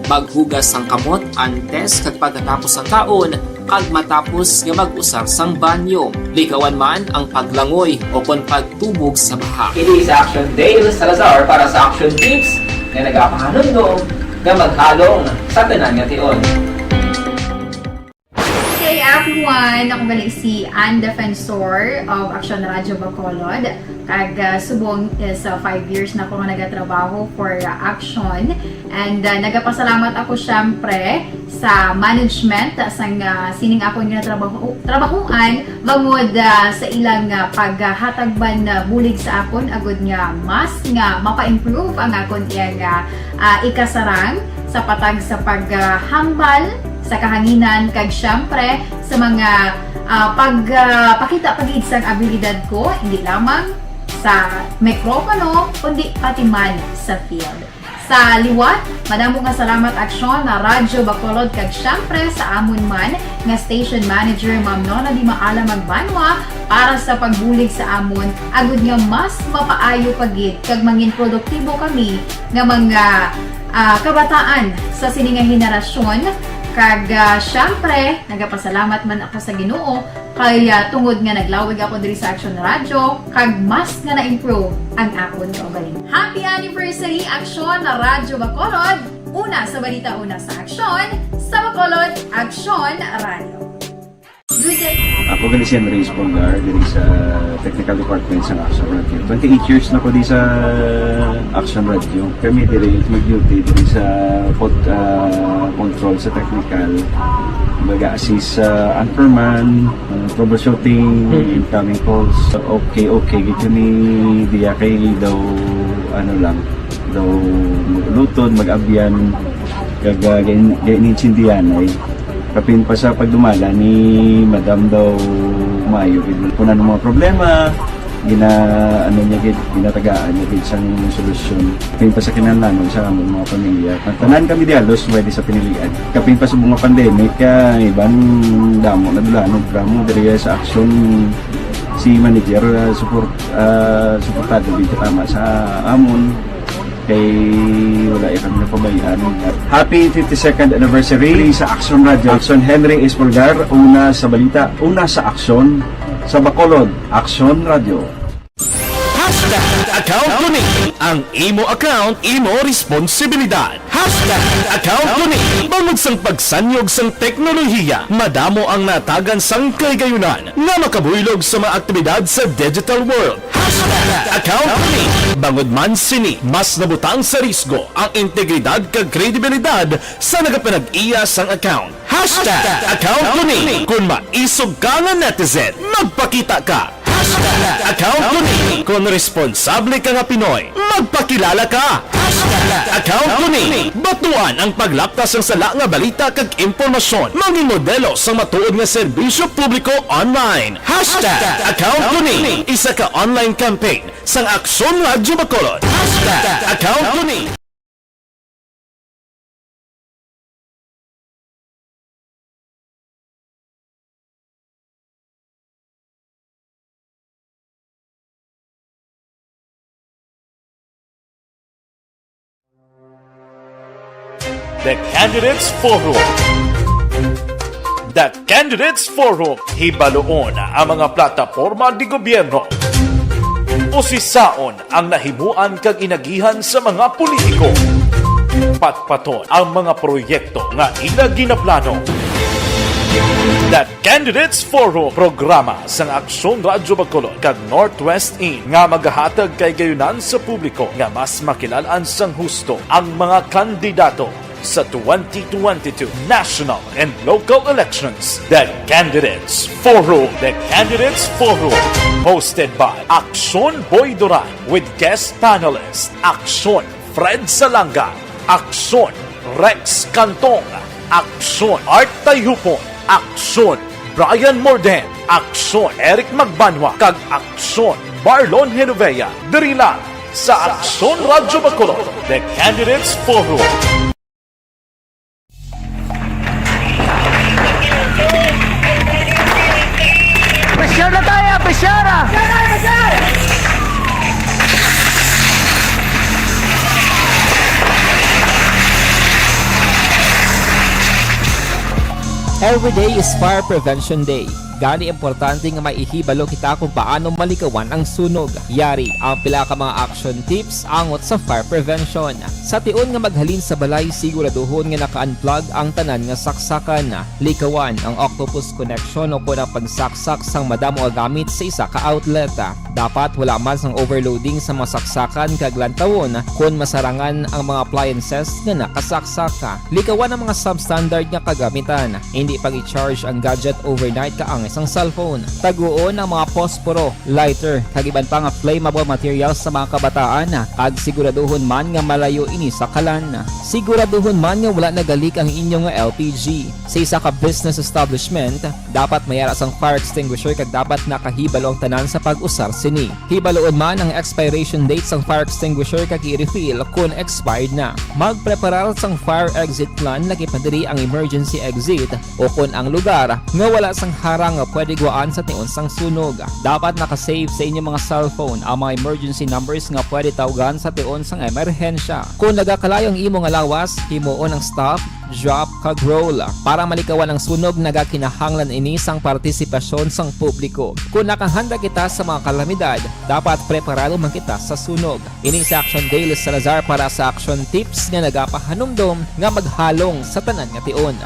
Maghugas sang kamot antes kag pagkatapos sang kaon kag matapos nga mag-usar sang banyo. Likawan man ang paglangoy o kon pagtubog sa baha. Ini sa Action Dale Salazar para sa Action Tips nga nagapahanumdom nga maghalong sa tanan nga tion. Hey everyone! Ako gali si Ann Defensor of Action Radio Bacolod. Kag, ah, subong is, ah, five years na ako nga nagatrabaho for, ah, Action. And, ah, nagapasalamat ako, syempre, sa management, ah, sang, ah, sining akon nga trabaho, trabahoan, bangod, ah, sa ilang, ah, paghatag man, ah, bulig sa akon, agud nga mas nga mapa-improve ang akon iyang, ah, ah, ikasarang sa patag sa paghambal sa kahanginan, kag syempre sa mga, ah, pag, ah, pakita pa gid sang abilidad ko, hindi lamang sa mikropono, kundi pati man sa field. Sa liwat, madamo nga salamat, Aksyon na Radyo Bacolod, kag syempre sa amon man nga station manager, Ma'am Nona Di Maala Magbanwa, para sa pagbulig sa amon, agud nga mas mapaayo pa gid kag mangin produktibo kami nga mga, ah, kabataan sa sini nga henerasyon. Kag, ah, syempre, nagapasalamat man ako sa Ginoo kay, ah, tungod nga naglawig ako diri sa Action Radio, kag mas nga na-improve ang akon kaugalingon. Happy anniversary, Aksyon na Radyo Bacolod! Una sa balita, una sa aksyon, sa Bacolod, Aksyon Radio. Good day. Ako gali si Henry Espolgar, diri sa Technical Department sa Action Radio. Twenty-eight years na ko di sa Action Radio. Kami diri mag-duty diri sa pod-, ah, control sa technical. Mag-assist sa anchorman, ah, troubleshooting, Mm. incoming calls. Okay, okay. Gito ni diya kay daw, ano lang, daw maglutod, mag-abyan, kag, ah, gain-, gain-, gaintindihan ay. Kapin pa sa pagdumala ni Madam daw maayo gid. Kung ano mga problema, gina-, ano niya gid, ginatagaan niya gid sang solusyon. Kapin pa sa kinahanglanon sa among mga pamilya. Tanan kami di halos pwede sa pinilian. Kapin pa sa mga pandemic, ah, iban damo na dulanog, damo diri sa aksyon si manager, ah, support, ah, suportado gid katama sa amon. Kay wala iya kami napabayaan. Happy fifty-second anniversary sa Action Radio. Action Henry Espolgar, una sa balita, una sa aksyon, sa Bacolod, Action Radio. Hashtag account ko ni. Ang imo account, imo responsibilidad. Hashtag account ko ni. Bangod sang pagsanyog sang teknolohiya, madamo ang natagan sang kahigayunan nga makabuylog sa mga aktibidad sa digital world. Hashtag account ko ni. Bangod man sini, mas nabutang sa risgo ang integridad kag kredibilidad sa nagapanag-iya sang account. Hashtag account ko ni. Kon maisog ka nga netizen, magpakita ka. Hashtag account ko ni. Kon responsable ka nga Pinoy, magpakilala ka. Hashtag account ko ni. Batuan ang paglapta sang sala nga balita kag impormasyon. Mangin modelo sang matuod nga serbisyo publiko online. Hashtag account ko ni. Isa ka online campaign sang Aksyon Radyo Bacolod. Hashtag account ko ni. The Candidates Forum. The Candidates Forum. Hibaluon ang mga plataporma de gobyerno. Usisaon ang nahimuan kag inagihan sa mga politiko. Patpaton ang mga proyekto nga ila ginaplano. The Candidates Forum, programa sang Aksyon Radyo Bacolod kag Northwest In nga magahatag kahigayunan sa publiko nga mas makilal-an sang husto ang mga kandidato sa twenty twenty-two national and local elections. The Candidates Forum. The Candidates Forum, hosted by Aksyon Boy Duran with guest panelist Aksyon Fred Salanga, Aksyon Rex Cantong, Aksyon Art Tayhupon, Aksyon Brian Morden, Aksyon Eric Magbanwa, kag Aksyon Marlon Genovea, diri lang sa Aksyon Radyo Bacolod, The Candidates Forum. Every day is Fire Prevention Day. Gani, importante nga maihibalo kita kung paano malikawan ang sunog. Yari ang pila ka mga action tips angot sa fire prevention. Sa tion nga maghalin sa balay, siguraduhon nga naka-unplug ang tanan nga saksakan. Likawan ang octopus connection o kon ang pagsaksak sang madamo nga gamit sa isa ka outlet. Dapat wala man sang overloading sa mga saksakan kag lantawon kon masarangan ang mga appliances nga nakasaksak. Likawan ang mga substandard nga kagamitan. Indi pag-i-charge ang gadget overnight kaangay sang cellphone. Taguon ang mga posporo, lighter, kag iban pa nga flammable materials sa mga kabataan, kag siguraduhon man nga malayo ini sa kalan. Siguraduhon man nga wala nagalik ang inyo nga L P G. Sa isa ka business establishment, dapat may ara sang fire extinguisher kag dapat nakahibalo ang tanan sa pag-usar sini. Hibaloon man ang expiration date sang fire extinguisher kag i-refill kon expired na. Magpreparar sang fire exit plan, lagi pa diri ang emergency exit, o kon ang lugar nga wala sang harang nga pwede gwaan sa tion sang sunog. Dapat naka-save sa inyong mga cellphone ang mga emergency numbers nga pwede tawgan sa tion sang emerhensya. Kon nagakalayo ang imo nga lawas, himuon ang stop, drop, kag roll. Para malikawan ang sunog, nagakinahanglan ini sang partisipasyon sang publiko. Kon nakahanda kita sa mga kalamidad, dapat preparado man kita sa sunog. Ini si Action Dale Salazar para sa Action Tips nga nagapahanumdom nga maghalong sa tanan nga tion.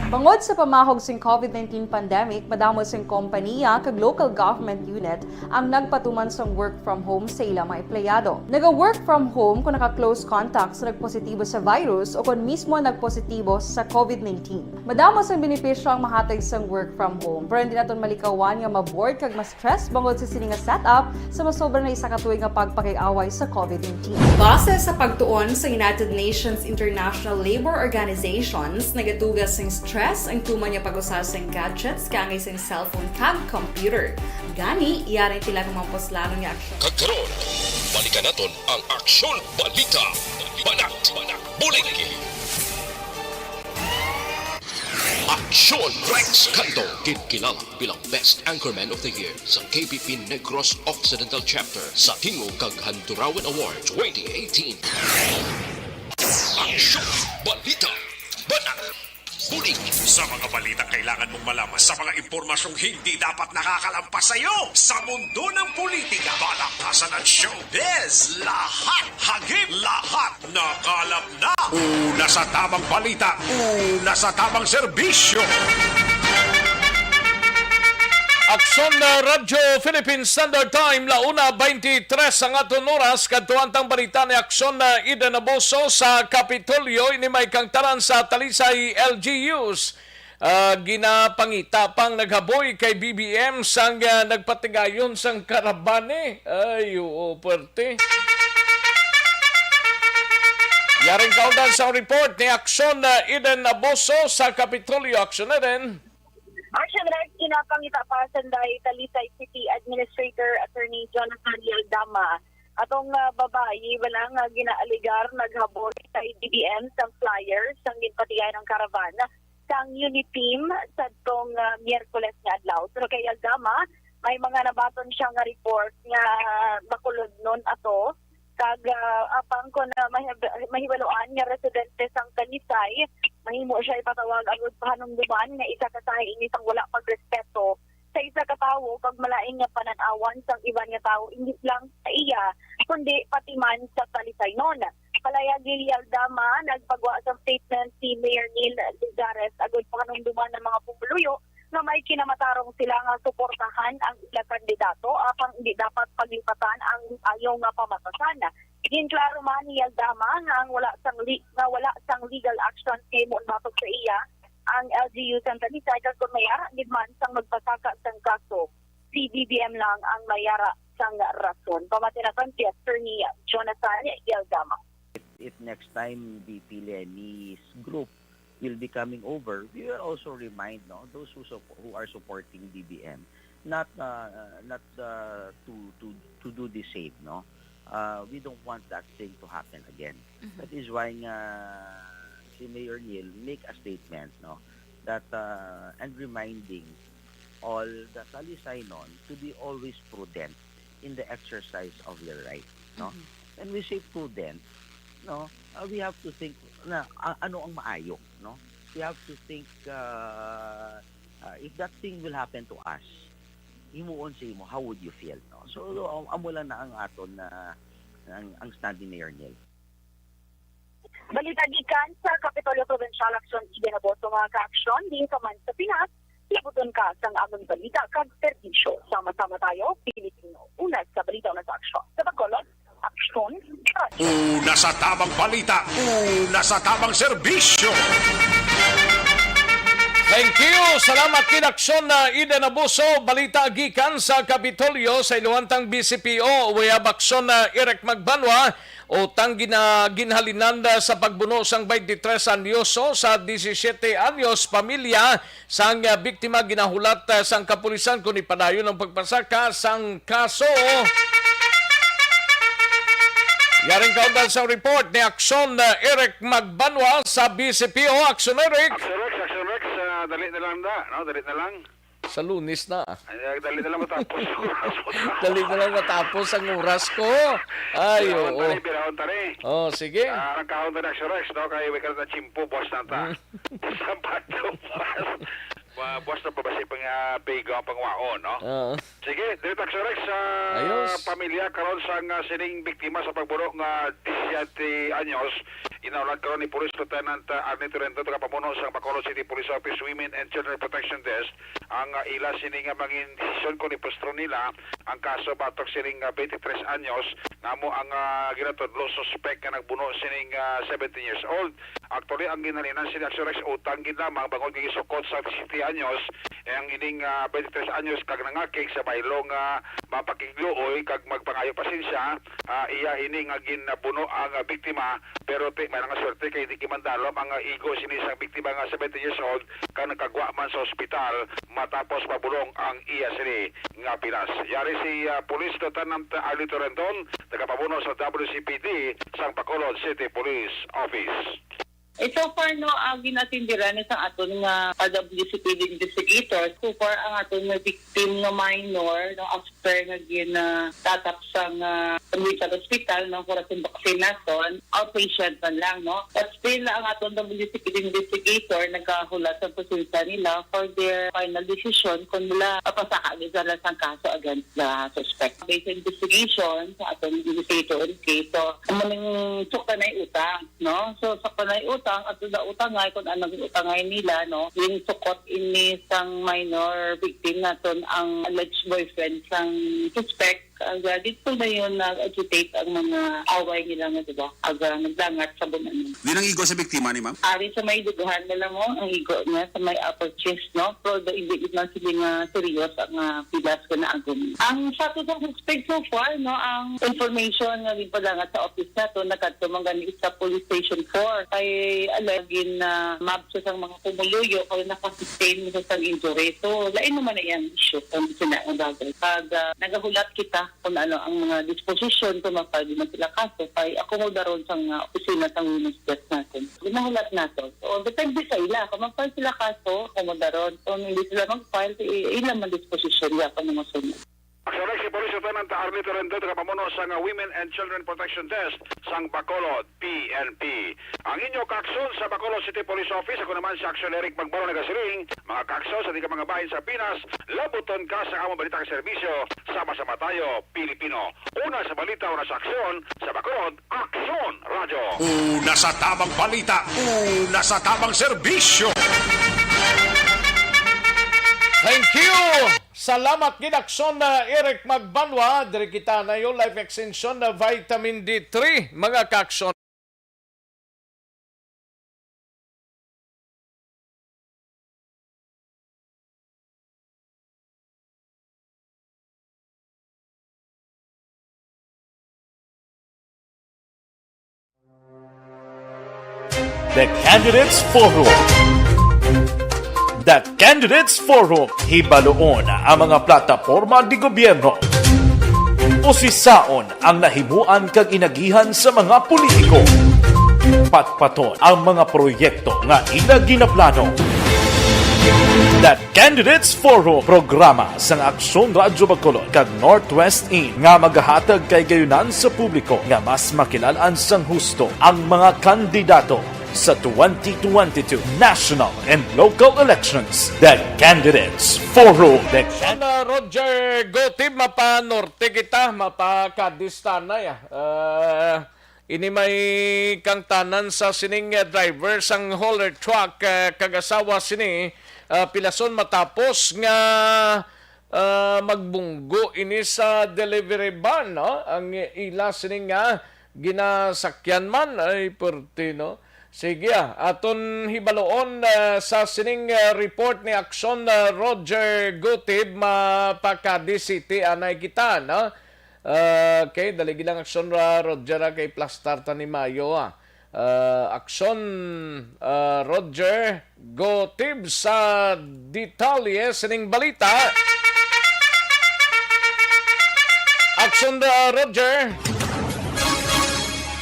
Bangod sa pamahog sing covid nineteen pandemic, madamo sing kompaniya kag local government unit ang nagpatuman sang work from home sa ila mga empleyado. Naga-work from home kon naka-close contact sa nagpositibo sa virus o kon mismo nagpositibo sa covid nineteen. Madamo sang benepisyo ang mahatag sang work from home, pero hindi naton malikawan nga ma-bored kag ma-stress bangod sa sini nga setup sa masobra na isa ka tuig nga pagpakig-away sa covid nineteen. Base sa pagtuon sa United Nations International Labor Organizations, nagatuga sing stress ang tuman nga pag-usa sing gadgets kaangay sing cellphone kag computer. Gani, yari ang pila ka mga puslanon nga aksyon. Kag karon, balikan naton ang Aksyon Balita. Banat, Banat, Bulig. Aksyon Rex Canto, ginkilala bilang Best Anchorman of the Year sa K P P Negros Occidental Chapter sa Tingog kag Handurawan Award twenty eighteen. Aksyon Balita. Banat. Bulig. Sa mga balitang kailangan mong malaman, sa mga impormasyong hindi dapat nakakalampas sa iyo, sa mundo ng politika, balakasan at showbiz, lahat hagip, lahat nakalap na. Una sa tamang balita, una sa tamang serbisyo. Aksyon na Radyo Philippine Standard Time, la una veintitrés ang aton oras. Kadtuan tang balita ni Aksyon na Eden Abuso sa Kapitolyo. Ini may kangtaran sa Talisay L G Us. Ah, ginapangita pang naghaboy kay B B M sang, ah, nagpatigayon sang karabane. Ay, oo, perte. Yaring kaundan sang report ni Aksyon, ah, Eden Abuso sa Kapitolyo. Aksyon, Eden. Action Rex, ginapangita pa sanday Talisay City Administrator Attorney Jonathan Yaldama. Atong, ah, babayi, wala nga ginaaligar naghaboy kay B B M sang flyer sang ginpatigayon nga karaban sang Uniteam sadtong, ah, Miyerkules nga adlaw. Pero kay Yaldama, may mga nabaton siya nga report nga makulodnon ato. Kag, ah, apang kon, ah, mahib-, mahibaluan nga residente sang Talisay, mahimo siya ipatawag agud pahanumduman nga isa ka sahi ini sang wala pagrespeto sa isa ka tawo kag malain nga panan-awan sang iban nga tawo, hindi lang sa iya, kundi pati man sa Talisaynon. Palayag ni Aldama, nagpagwa sang statement si Mayor Neil Lizares agud pahanumduman ang mga pumuluyo nga may kinamatarong sila nga suportahan ang ila kandidato, apang hindi dapat paglipatan ang maayo nga pamatasan. Ginklaro man ni Aldama nga ang wala sang li-, nga wala sang legal action kay muon batok sa iya ang L G U Santa Lisa, kag kon may ara gid man sang magpasaka sang kaso, si B B M lang ang may ara sang rason. Pamati naton si Attorney Jonathan Aldama. If, if next time V P Leni's group will be coming over, we will also remind, no, those who sup-, who are supporting B B M, not, uh, not, uh, to, to, to do the same, no? Uh, we don't want that thing to happen again. Mhm. That is why nga si Mayor Neil make a statement, no, that, uh, and reminding all the Talisaynon to be always prudent in the exercise of their right, no? Mhm. And we say prudent, no? Uh, we have to think na, uh, ano ang maayo, no? We have to think, uh, uh, if that thing will happen to us, himuon sa imo, how would you feel, no? So, um, amo lang na ang aton na, ang, ang stand ni Mayor Neil. Balita gikan sa Kapitolyo Provincial, Aksyon Eden Abuso, mga kaaksyon, din ka man sa Pinas, labuton ka sang amon balita kag serbisyo. Sama-sama tayo, Pilipino. Una sa balita, una sa aksyon. Sa Bacolod, aksyon. Una sa tamang balita, una sa tamang serbisyo. Thank you. Salamat kay Aksyon na Eden Abuso. Balita gikan sa Kapitolyo sa Iluwantang B C P O. We have Aksyon na Eric Magbanwa. Utang gina-, ginhalinan sa pagbuno sang twenty-three anyoso sa disisiete anyos pamilya sang, ah, biktima ginahulat, ah, sang kapulisan kon ipadayon ang pagpasaka sang kaso. Yaring kaundan sang report ni Aksyon, ah, Eric Magbanwa sa B C P O. Aksyon, Eric. Aksyon Rex, Aksyon Rex, ah, dali na lang da, no? Dali na lang. Sa Lunes na. Ay, dali na lang matapos ang oras mo. Dali na lang matapos ang oras ko. Ay, Birahon oo. Tani, birahon tani. Oh, sige. Ah, ang kahon tani, Aksyon Rex, no? Kay wala na tiyempo, buwas na ta. Mm. Sa bato, buwas. Buwas na pa ba si pang, ah, paygo ang pangwaon, no? Oo. Sige, diri ta, Aksyon Rex, sa Ayos. Pamilya karon sang, ah, sining biktima sa pagbuno nga disisiete anyos, ginahulat karon ni Police Lieutenant, ah, Arnie Torrento, tagapamuno sang Bacolod City Police Office Women and Children Protection Desk, ang, ah, ila sini nga mangin desisyon kung ipustron nila ang kaso batok sining, ah, twenty-three anyos nga amo ang, ah, ginatudlo suspek nga nagbuno sining, ah, seventeen years old. Actually, ang ginhalinan sini, Aksyon Rex, utang gid lamang bangod nga gisukot sa disisiete anyos, eh, ang ining, ah, twenty-three anyos kag nangakig sa baylo nga mapakigluoy kag magpangayo pasensya, ah, iya ini nga ginbuno ang, ah, biktima, pero ti, may nga swerte kay di gimandalom ang, ah, igo sini sang biktima nga seventeen years old kag nagkagwa man sa ospital matapos mabulong ang iya sini nga pilas. Yari si, ah, Police Lieutenant Arlito Rendon, tagapamuno sa W C P D sang Bacolod City Police Office. Eh, so far, no, ang ginatindiran ni sa aton nga W C P D investigator, so far, ang aton nga victim nga minor, no, after nga gin, ah, tatap sa nga San Vicente Hospital, no, Corazon Vaccine naton, outpatient man lang, no. But still, ang aton W C P D investigator nagahulat sa presensya nila for their final decision kung nila papasaka gid sila sang kaso against the suspect. Based on investigation sa aton investigator in case, so, amo ning suktanay utang, no? So, suktanay utang, at da utangay, kung anong utangay nila, no? Yung sukot ini sang minor victim naton ang alleged boyfriend sang suspect. Aga, dito na yun nag-agitate ang mga away nila nga, di ba? Aga, nagdangat sa bunan. Di nang igo sa biktima ni ma'am? Ari sa may dugahan na lang mo, ang igo niya sa may upper chest, no? Pero do, hindi man sila nga serious ang, ah, pilas ko na agom. Ang sa ato sa suspect so far, no, ang information nga ginpadangat sa office nato, nakadto man gani sa police station four. Kay alleged na mab sa sang mga pumuluyo, kay nakasustain mo sa sang injury. So, lain naman na iyang issue kung sila ang bagay. Pag, ah, nagahulat kita, kung ano ang mga disposisyon, kung mapag-, man sila kaso, kay akomodaron sa nga opisina sa Women's Desk natin. Ginahulat nato. So, depende sa ila. Kung mag-file sila kaso, akomodaron. Kung hindi sila mag-file, i-, ila man disposisyon, ya pa naman sunod. Aksyon Rex, si Police Lieutenant Arlito Rendon, tagapamuno sa nga Women and Children Protection Desk sang Bacolod P N P. Ang inyo kaaksyon sa Bacolod City Police Office, ako naman si Aksyon Eric Magbaro nagasiling, mga kaaksyon sa di ka mga bahin sa Pinas, labuton ka sa among balita kag serbisyo, sama-sama tayo, Pilipino. Una sa balita, una sa aksyon, sa Bacolod, Aksyon Radyo. Una sa tamang balita, una sa tamang serbisyo. Thank you! Salamat gid, Aksyon, uh, Eric Magbanwa. Diri kita na yung life extension na vitamin D three, mga kaaksyon. The Candidates Forum. The Candidates Forum, hibaluon ang mga plataporma di gobyerno. Usisaon ang nahimuan kag inagihan sa mga politiko. Patpaton ang mga proyekto nga ila ginaplano. The Candidates Forum, programa sang Aksyon Radyo Bacolod kag Northwest Inn nga magahatag kay gayunan sa publiko nga mas makilal-an sang husto ang mga kandidato sa twenty twenty-two national and local elections. The Candidates Forum. The Aksyon, uh, Roger Gotib, mapanorte kita, mapakadistanay, ah. Uh, Ini may kangtanan sa sining, eh, driver sang hauler truck, eh, kag asawa sini, ah, pilason matapos nga, ah, magbunggo ini sa delivery van, no? Ang ila sini nga ginasakyan man ay perti, no? Sige, ah, aton hibaloon, ah, sa sining, ah, report ni Aksyon, ah, Roger Gutib, mapakadi City, anay kita, no? Ah, okay, dali lang aksyon ra, Roger, ah, kay plastar ta ni Mayo, ah. Ah, aksyon, ah, Roger, go Tib sa detalye sining balita. Aksyon ra, Roger.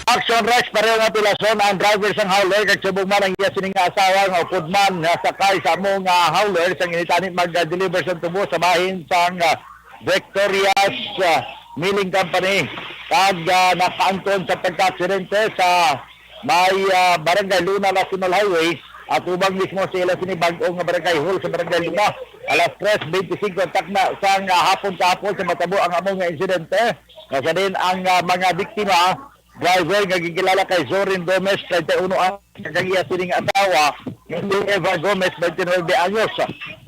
Action Rex, pareho nga pilason ang driver sang hauler kag subong man ang iya sining nga asawa nga upod man nga sakay sa amo nga hauler sang initani mag-deliver sang tubo sa bahin sang, ah, Victoria's, ah, Milling Company, kag, ah, nakaangkon sa pagkaaksidente sa may, ah, Barangay Luna National Highway, at ubang mismo sa ila sini bag-o nga barangay hall sa Barangay Luna. Alas tres bente singko takna sang, ah, hapon kahapon sa matabo ang amo nga insidente. Nga sa din ang, ah, mga biktima, driver nga ginkilala kay Zorin Gomez, treinta y uno anyos, kag ang iya sining asawa nga si Eva Gomez, twenty-nine anyos.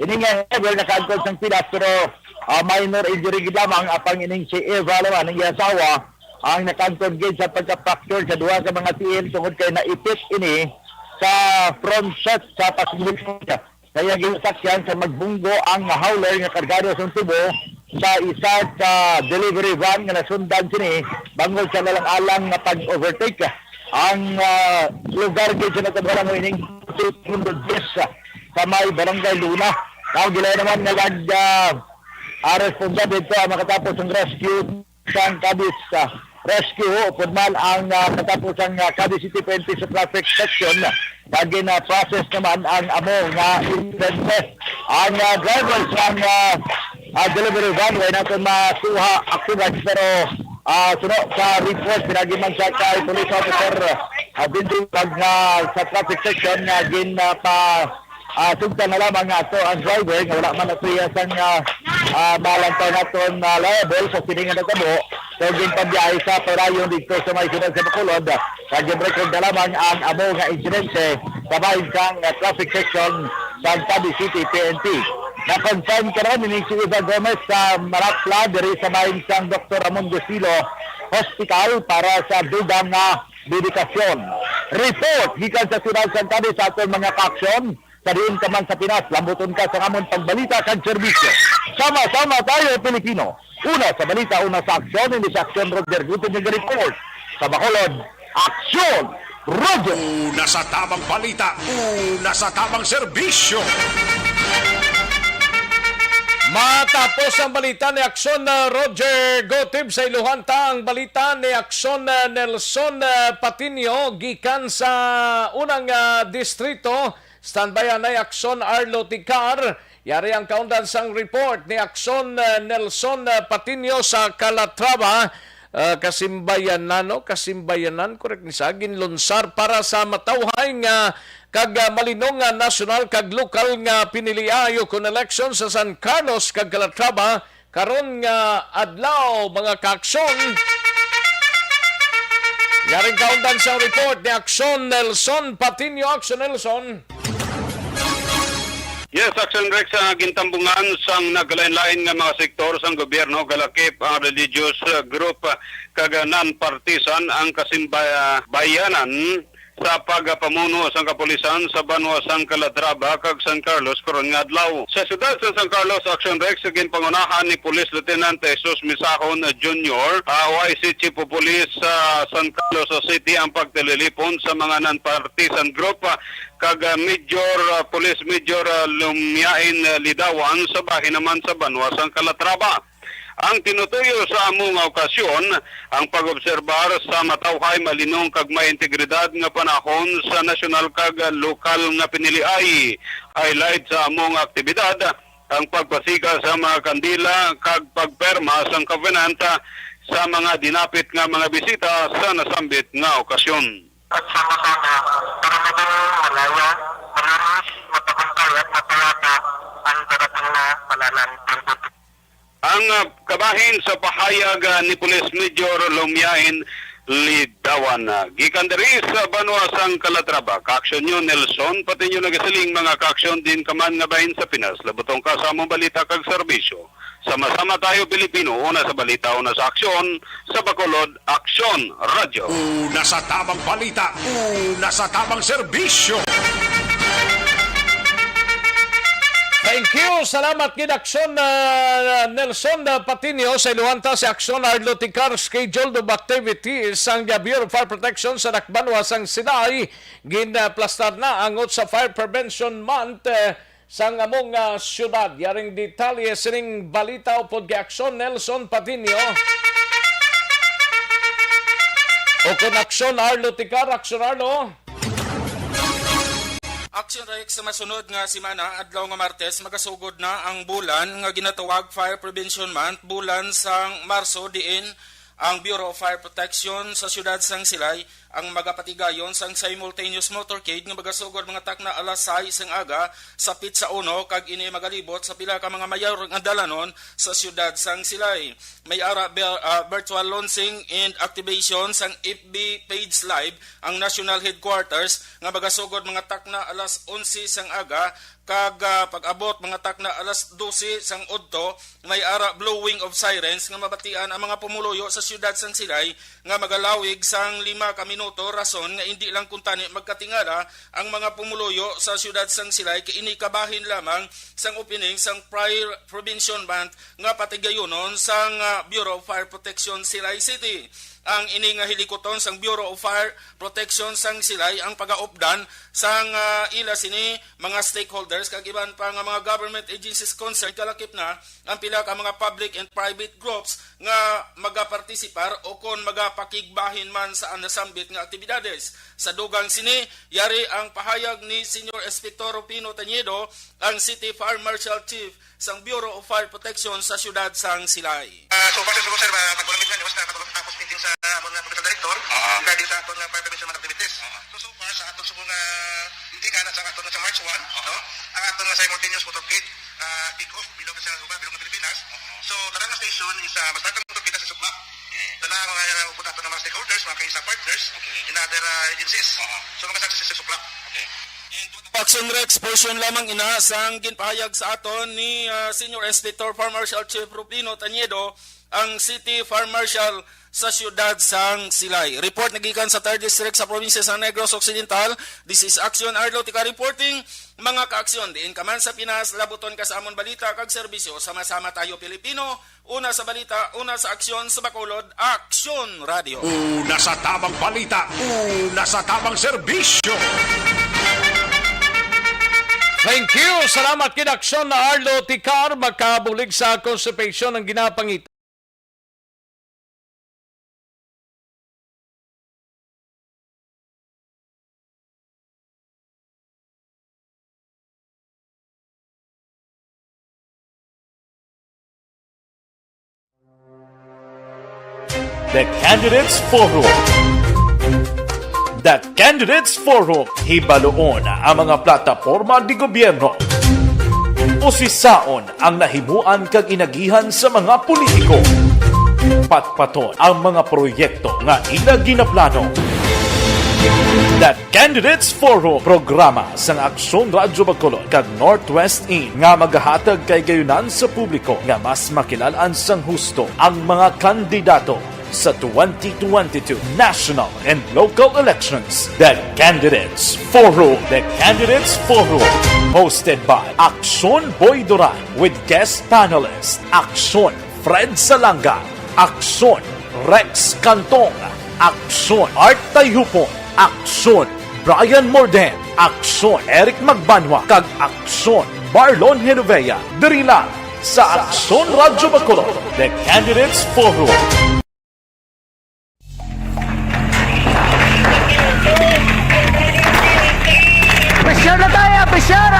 Ini nga driver nakaangkon sang pilas, pero, ah, minor injury gid lamang, apang ining si Eva naman, ang iya asawa, ang nakaangkon gid sa pagka-fracture sa duha ka mga tiil tungod kay naipit ini sa front seat sa passenger. Kaya ginasakyan sa magbunggo ang hauler nga kargado sa tubo sa isa ka delivery van nga nasundan sini bangod sa nalang-alang nga pag-overtake. Ang, ah, lugar gid sa nagkabarangay ning Mundo Diez, ah, sa may Barangay Luna. Now, gilay naman nga nag, ah, ah, responda dito ang makatapos ang rescue sang Cadiz, ah, Rescue, upod man ang, ah, katapusang, ah, Cadiz City P N P sa traffic section, ah, nagin, ah, process naman ang amo nga insidente. Ang, ah, driver sang, ah, ah, delivery van, way naton makuha, actually, pero, ah, suno sa report, pinagi man siya kay Police Officer, ah, Binti, pag, ah, sa traffic section nga gin, ah, pa, ah, sugtan na lamang nga ato ang driver nga wala man ato iya sang, ah, ah, malantaw naton, ah, liable sa sini nga natabo. So, ginpabiyahe sa padayon dito sa may siyudad sa Bacolod. Kag gin-record na lamang ang amo nga insidente sa bahin sang, ah, traffic section sa Cadiz City P N P. Na-confine karon ni si Eva Gomez sa Marapla diri sa bahin sang Doktor Ramon Gusilo Hospital para sa dugang nga medikasyon. Report gikan sa siyudad sang Cadiz sa aton mga kaaksyon. Sa diin ka man sa Pinas, lambuton ka sa amon pagbalita kag serbisyo. Sama-sama tayo, Pilipino. Una sa balita, una sa aksyon, ini sa Aksyon Roger Gutierrez nga report. Sa Bacolod, Aksyon Roger. Una sa tamang balita, una sa tamang serbisyo. Matapos ang balita ni Aksyon, uh, Roger Gotib, sa iluhan ta ang balita ni Aksyon, uh, Nelson, uh, Patinio gikan sa unang, uh, distrito. Standby anay Aksyon Arlo Ticar. Yari ang kaundan sang report ni Aksyon, uh, Nelson, uh, Patinio sa Calatrava. Ah, kasimbayanan, no? Kasimbayanan, correct ni sa ginlunsar para sa matawhay nga kag, ah, malinong nga nasyonal kag lokal nga piniliayo kon eleksyon sa San Carlos kag Calatrava karon nga adlaw, mga kaaksyon. Yaring kaundan sa report ni Aksyon Nelson Patinio. Aksyon Nelson. Yes, Action Rex, sa gintambungan sang nagkalain-lain nga mga sektor sang gobyerno, kalakip ang religious, uh, group, uh, kag non-partisan ang kasimbayanan sa pagpamuno sang kapulisan sa banwa sang Calatrava kag San Carlos karon nga adlaw. Sa siyudad sa San Carlos, Action Rex, ginpangunahan ni Police Lieutenant Jesus Misahon Junior, uh, O I C Chief of Police sa San Carlos City, ang pagtililipon sa mga non-partisan group, uh, kag, ah, Major, ah, Police Major, ah, Lumiain, ah, Lidawan sa bahin naman sa banwa sang Calatrava. Ang tinutuyo sa amo nga okasyon, ang pag-obserbar sa matawhay, malinong kag may integridad nga panahon sa nasyonal kag lokal nga piniliay. Highlight sa amo nga aktibidad, ang pagpasika sa mga kandila kag pagperma sang covenant sa mga dinapit nga mga bisita sa nasambit nga okasyon. At sa mata na para maging malaya, malinis, matagumpay at mapayapa ang darating na malalan. Ang, ah, kabahin sa pahayag, ah, ni Police Major Lumiain Lidawan, ah, gikan diri sa banwa sang Calatrava, ka-aksyon nyo Nelson, pati nyo nagasiling mga ka-aksyon din ka man nga bahin sa Pinas. Labutong ka sa among balita kag serbisyo. Sama-sama tayo, Pilipino, una sa balita, una sa aksyon, sa Bacolod, Aksyon Radyo. Una sa tabang balita, una sa tabang serbisyo. Thank you. Salamat gid, Aksyon, ah, Nelson, ah, Patinio. Sa iluhan ta si Aksyon Arlo Ticar, schedule of activities sang Bureau of Fire Protection sa Dakbanwa sang Silay. Ginaplastar na angot sa Fire Prevention Month, eh, sang among, ah, syudad. Yaring detalye sining balita upod kay Aksyon Nelson Patinio. O kon Aksyon Arlo Ticar, Aksyon Arlo. Action Rex, sa masunod nga semana, adlaw nga Martes, magasugod na ang bulan nga ginatawag Fire Prevention Month, bulan sang Marso, diin ang Bureau of Fire Protection sa siyudad sang Silay ang magapatigayon sang simultaneous motorcade nga magasugod mga takna alas sais sang aga sa Petsa Uno, kag ini magalibot sa pila ka mga mayor nga dalanon sa siyudad sang Silay. May ara ber-, ah, virtual launching and activation sang F B page live ang National Headquarters nga magasugod mga takna alas onse sang aga, kag, ah, pag-abot mga takna alas dose sang udto, may ara blowing of sirens nga mabatian ang mga pumuluyo sa siyudad sang Silay nga magalawig sang lima ka minuto, rason nga indi lang kuntani magkatingala ang mga pumuluyo sa siyudad sang Silay, kay ini kabahin lamang sang opening sang Fire Prevention Month nga patigayonon sang, ah, Bureau of Fire Protection Silay City. Ang ini nga hilikuton sang Bureau of Fire Protection sang Silay ang pagaupdan sang, ah, ila sini mga stakeholders kag iban pa nga mga government agencies concerned, kalakip na ang pila ka mga public and private groups nga magapartisipar o kon magapakigbahin man sa nasambit nga aktibidades. Sa dugang sini, yari ang pahayag ni Senior Inspector Rufino Tañedo, ang City Fire Marshal Chief sang Bureau of Fire Protection sa siyudad sang Silay. Ah, so, base sa, sir, ah, nagkulang gid nga news na katapos meeting sa amon nga provincial director, ah, regarding sa aton nga fire prevention month activities. Ah. So, so far, sa aton subong nga meeting, ah, sa aton nga sa March one, ah, no? Ang aton nga simultaneous motorcade, ah, kick off, bilog sa Aruba, bilog nga Pilipinas. Ah. So, kada nga station is, ah, mas daghan motorcade sa Suklak. Okay. Dala ang mga, ah, upod aton nga mga stakeholders, mga kaisa partners, okay, in other, ah, agencies. Ah. So, mga success sa Suklak. Okay. And Action Rex, portion lamang ina sang ginpahayag sa aton ni, ah, Senior Inspector Fire Marshal Chief Rufino Tañedo, ang City Fire Marshal sa siyudad sang Silay. Report nagikan sa third District sa probinsya sa Negros Occidental. This is Action Arlo Tika reporting. Mga kaaksyon, diin ka man sa Pinas, labuton ka sa amon balita kag serbisyo. Sama-sama tayo, Pilipino. Una sa balita, una sa aksyon, sa Bacolod, Aksyon Radio. Una sa tabang balita, una sa tabang serbisyo. Thank you. Salamat kid Aksyon na Arlo Ticar, makabulig sa constipation ang ginapangita. The Candidates Forum. The Candidates Forum. Hibaluon ang mga plataporma de gobyerno. Usisaon ang nahimuan kag inagihan sa mga politiko. Patpaton ang mga proyekto nga ila ginaplano. The Candidates Forum, programa sang Aksyon Radyo Bacolod kag Northwest In nga magahatag kay gayunan sa publiko nga mas makilalan sang husto ang mga kandidato sa twenty twenty-two national and local elections. The Candidates Forum. The Candidates Forum. Hosted by Aksyon Boy Duran with guest panelist Aksyon Fred Salanga, Aksyon Rex Cantong, Aksyon Art Tayhupon, Aksyon Brian Morden, Aksyon Eric Magbanwa, kag Aksyon Marlon Genovea. Diri lang Sa Aksyon Radyo Bacolod, The Candidates Forum. Pressure na tayo! Pressure!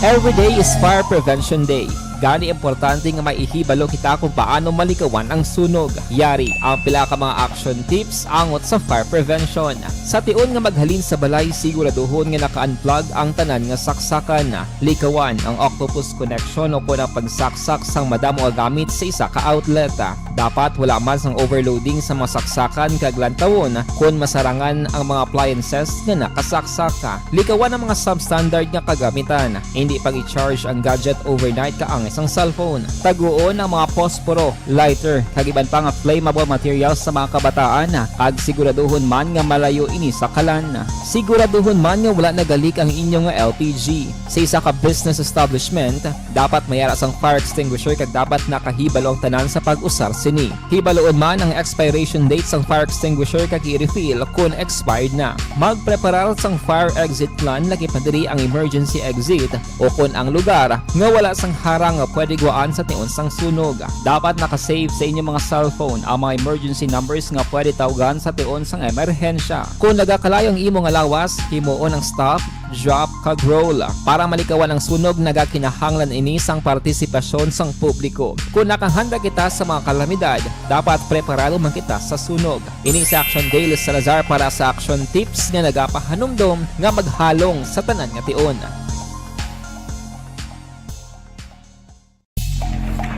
Every day is Fire Prevention Day. Gani importante nga maihibalo kita kung paano malikawan ang sunog. Yari ang pila ka mga action tips angot sa fire prevention. Sa tion nga maghalin sa balay, siguraduhon nga naka-unplug ang tanan nga saksakan. Likawan ang octopus connection o kon ang pagsaksak sang madamo nga gamit sa isa ka outlet. Dapat wala man sang overloading sa mga saksakan kag lantawon kon masarangan ang mga appliances nga nakasaksak. Likawan ang mga substandard nga kagamitan. Hindi pag-i-charge ang gadget overnight kaangay sang cellphone. Taguon ang mga posporo, lighter, kag iban pa nga flammable materials sa mga kabataan, kag siguraduhon man nga malayo ini sa kalan. Siguraduhon man nga wala nagalik ang inyo nga L P G. Sa isa ka business establishment, dapat may ara sang fire extinguisher kag dapat nakahibalo ang tanan sa pag-usar sini. Hibaluon man ang expiration date sang fire extinguisher kag i-refill kon expired na. Magpreparar sang fire exit plan, lakip na diri ang emergency exit o kon ang lugar nga wala sang harang nga pwede guwaan sa tion sang sunog. Dapat naka-save sa inyo mga cellphone ang mga emergency numbers nga pwede tawgan sa tion sang emerhensya. Kon nagakalayo ang imo nga lawas, himuon ang stop, drop, kag roll. Para malikawan ang sunog, nagakinahanglan ini sang partisipasyon sang publiko. Kon nakahanda kita sa mga kalamidad, dapat preparado man kita sa sunog. Ini si Action Dale Salazar para sa Action Tips nga nagapahanumdom nga maghalong sa tanan nga tion.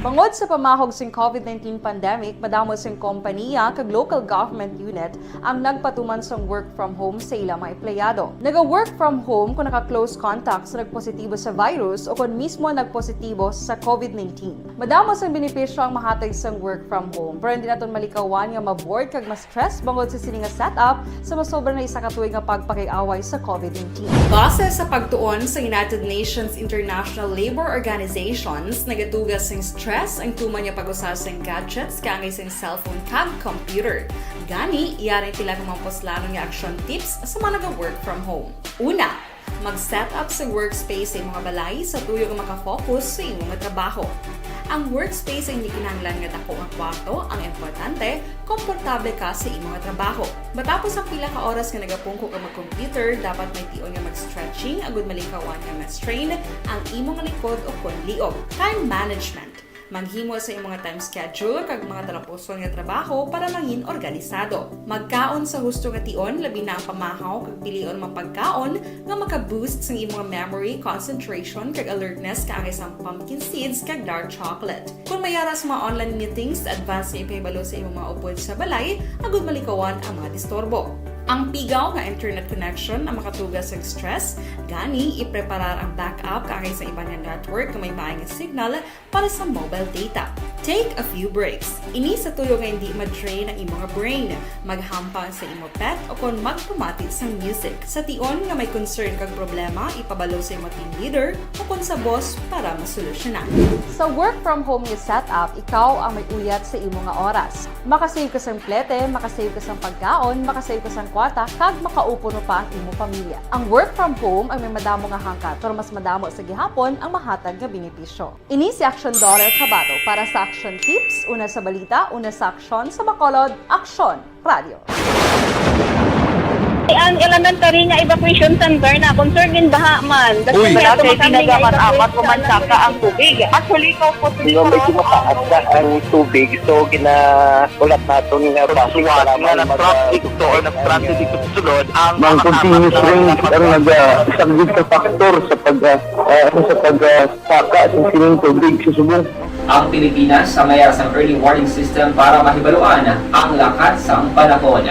Bangod sa pamahog sing COVID nineteen pandemic, madamo sing kompaniya kag local government unit ang nagpatuman sang work from home sa ila mga empleyado. Naga-work from home kung naka-close contact sa nagpositibo sa virus o kon mismo nagpositibo sa COVID nineteen. Madamo sang benepisyo ang mahatag sang work from home, pero hindi naton malikawan nga ma-bored kag ma-stress bangod sa sini nga setup sa masobra na isa ka tuig nga pagpakig-away sa COVID nineteen. Base sa pagtuon sa United Nations International Labor Organizations, nagatuga sing stress ang tuman nga pag-usa sing gadgets kaangay sing cellphone kag computer. Gani, yari ang pila ka mga puslanon nga action tips sa mga naga-work from home. Una, mag-set up sa workspace sa imong balay sa tuyo nga makafocus sa imong trabaho. Ang workspace ay hindi kinahanglan nga dako nga kwarto, ang importante, komportable ka sa imong trabaho. Matapos ang pila ka oras nga nagapungko ka mag-computer, dapat may tion nga mag-stretching agud malikawan nga ma-strain ang imong likod o kon liog. Time management. Maghimo sa imong time schedule kag mga talapuson nga trabaho para mangin organisado. Magkaon sa husto nga tion, labi na ang pamahaw kag pilion mga pagkaon nga maka-boost sang imong memory, concentration, kag alertness kaangay sang pumpkin seeds kag dark chocolate. Kung may ara sa mga online meetings, advance nga ipahibalo sa imong mga upod sa balay agud malikawan ang mga disturbo. Ang pigaw nga internet connection ang makatuga sang stress, gani ipreparar ang backup kaangay sa iban nga network nga may maay nga signal para sa mobile data. Take a few breaks. Ini sa tuyo nga hindi ma-drain ang imo nga brain. Maghampang sa imo pet o kon magpamati sang music. Sa tion nga may concern kag problema, ipabalo sa imo team leader o kon sa boss para masolusyonan. Sa work from home nga setup, ikaw ang may uyat sa imo nga oras. Makasave ka sang plete, makasave ka sang pagkaon, makasave ka sang kwarta, kag makaupo pa ang imo pamilya. Ang work from home ang may madamo nga hangkat, pero mas madamo sa gihapon ang mahatag nga benepisyo. Ini si Action Daughter Kabato para sa Action Tips, una sa balita, una sa aksyon, sa Bacolod, Aksyon Radio. Ang elementary nga evacuation center na concerned din baha man. Uy, wala kay tinaga man amat ko man saka ang tubig. Actually, ko po. Di ba medyo mataas na ang tubig, so ginaulat naton nga basi nga nag-traffic to or nag-transit dito sa sulod ang mga continuous rain ang nagasaglit sa factor sa pag ah, ah, sa pag ah, Saka sa sining tubig sa subong. Ang Pilipinas ang may sang early warning system para mahibaluan ang lakat sang panahon.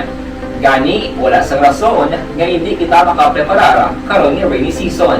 Gani, wala sang rason nga hindi kita makapreparar karon nga rainy season.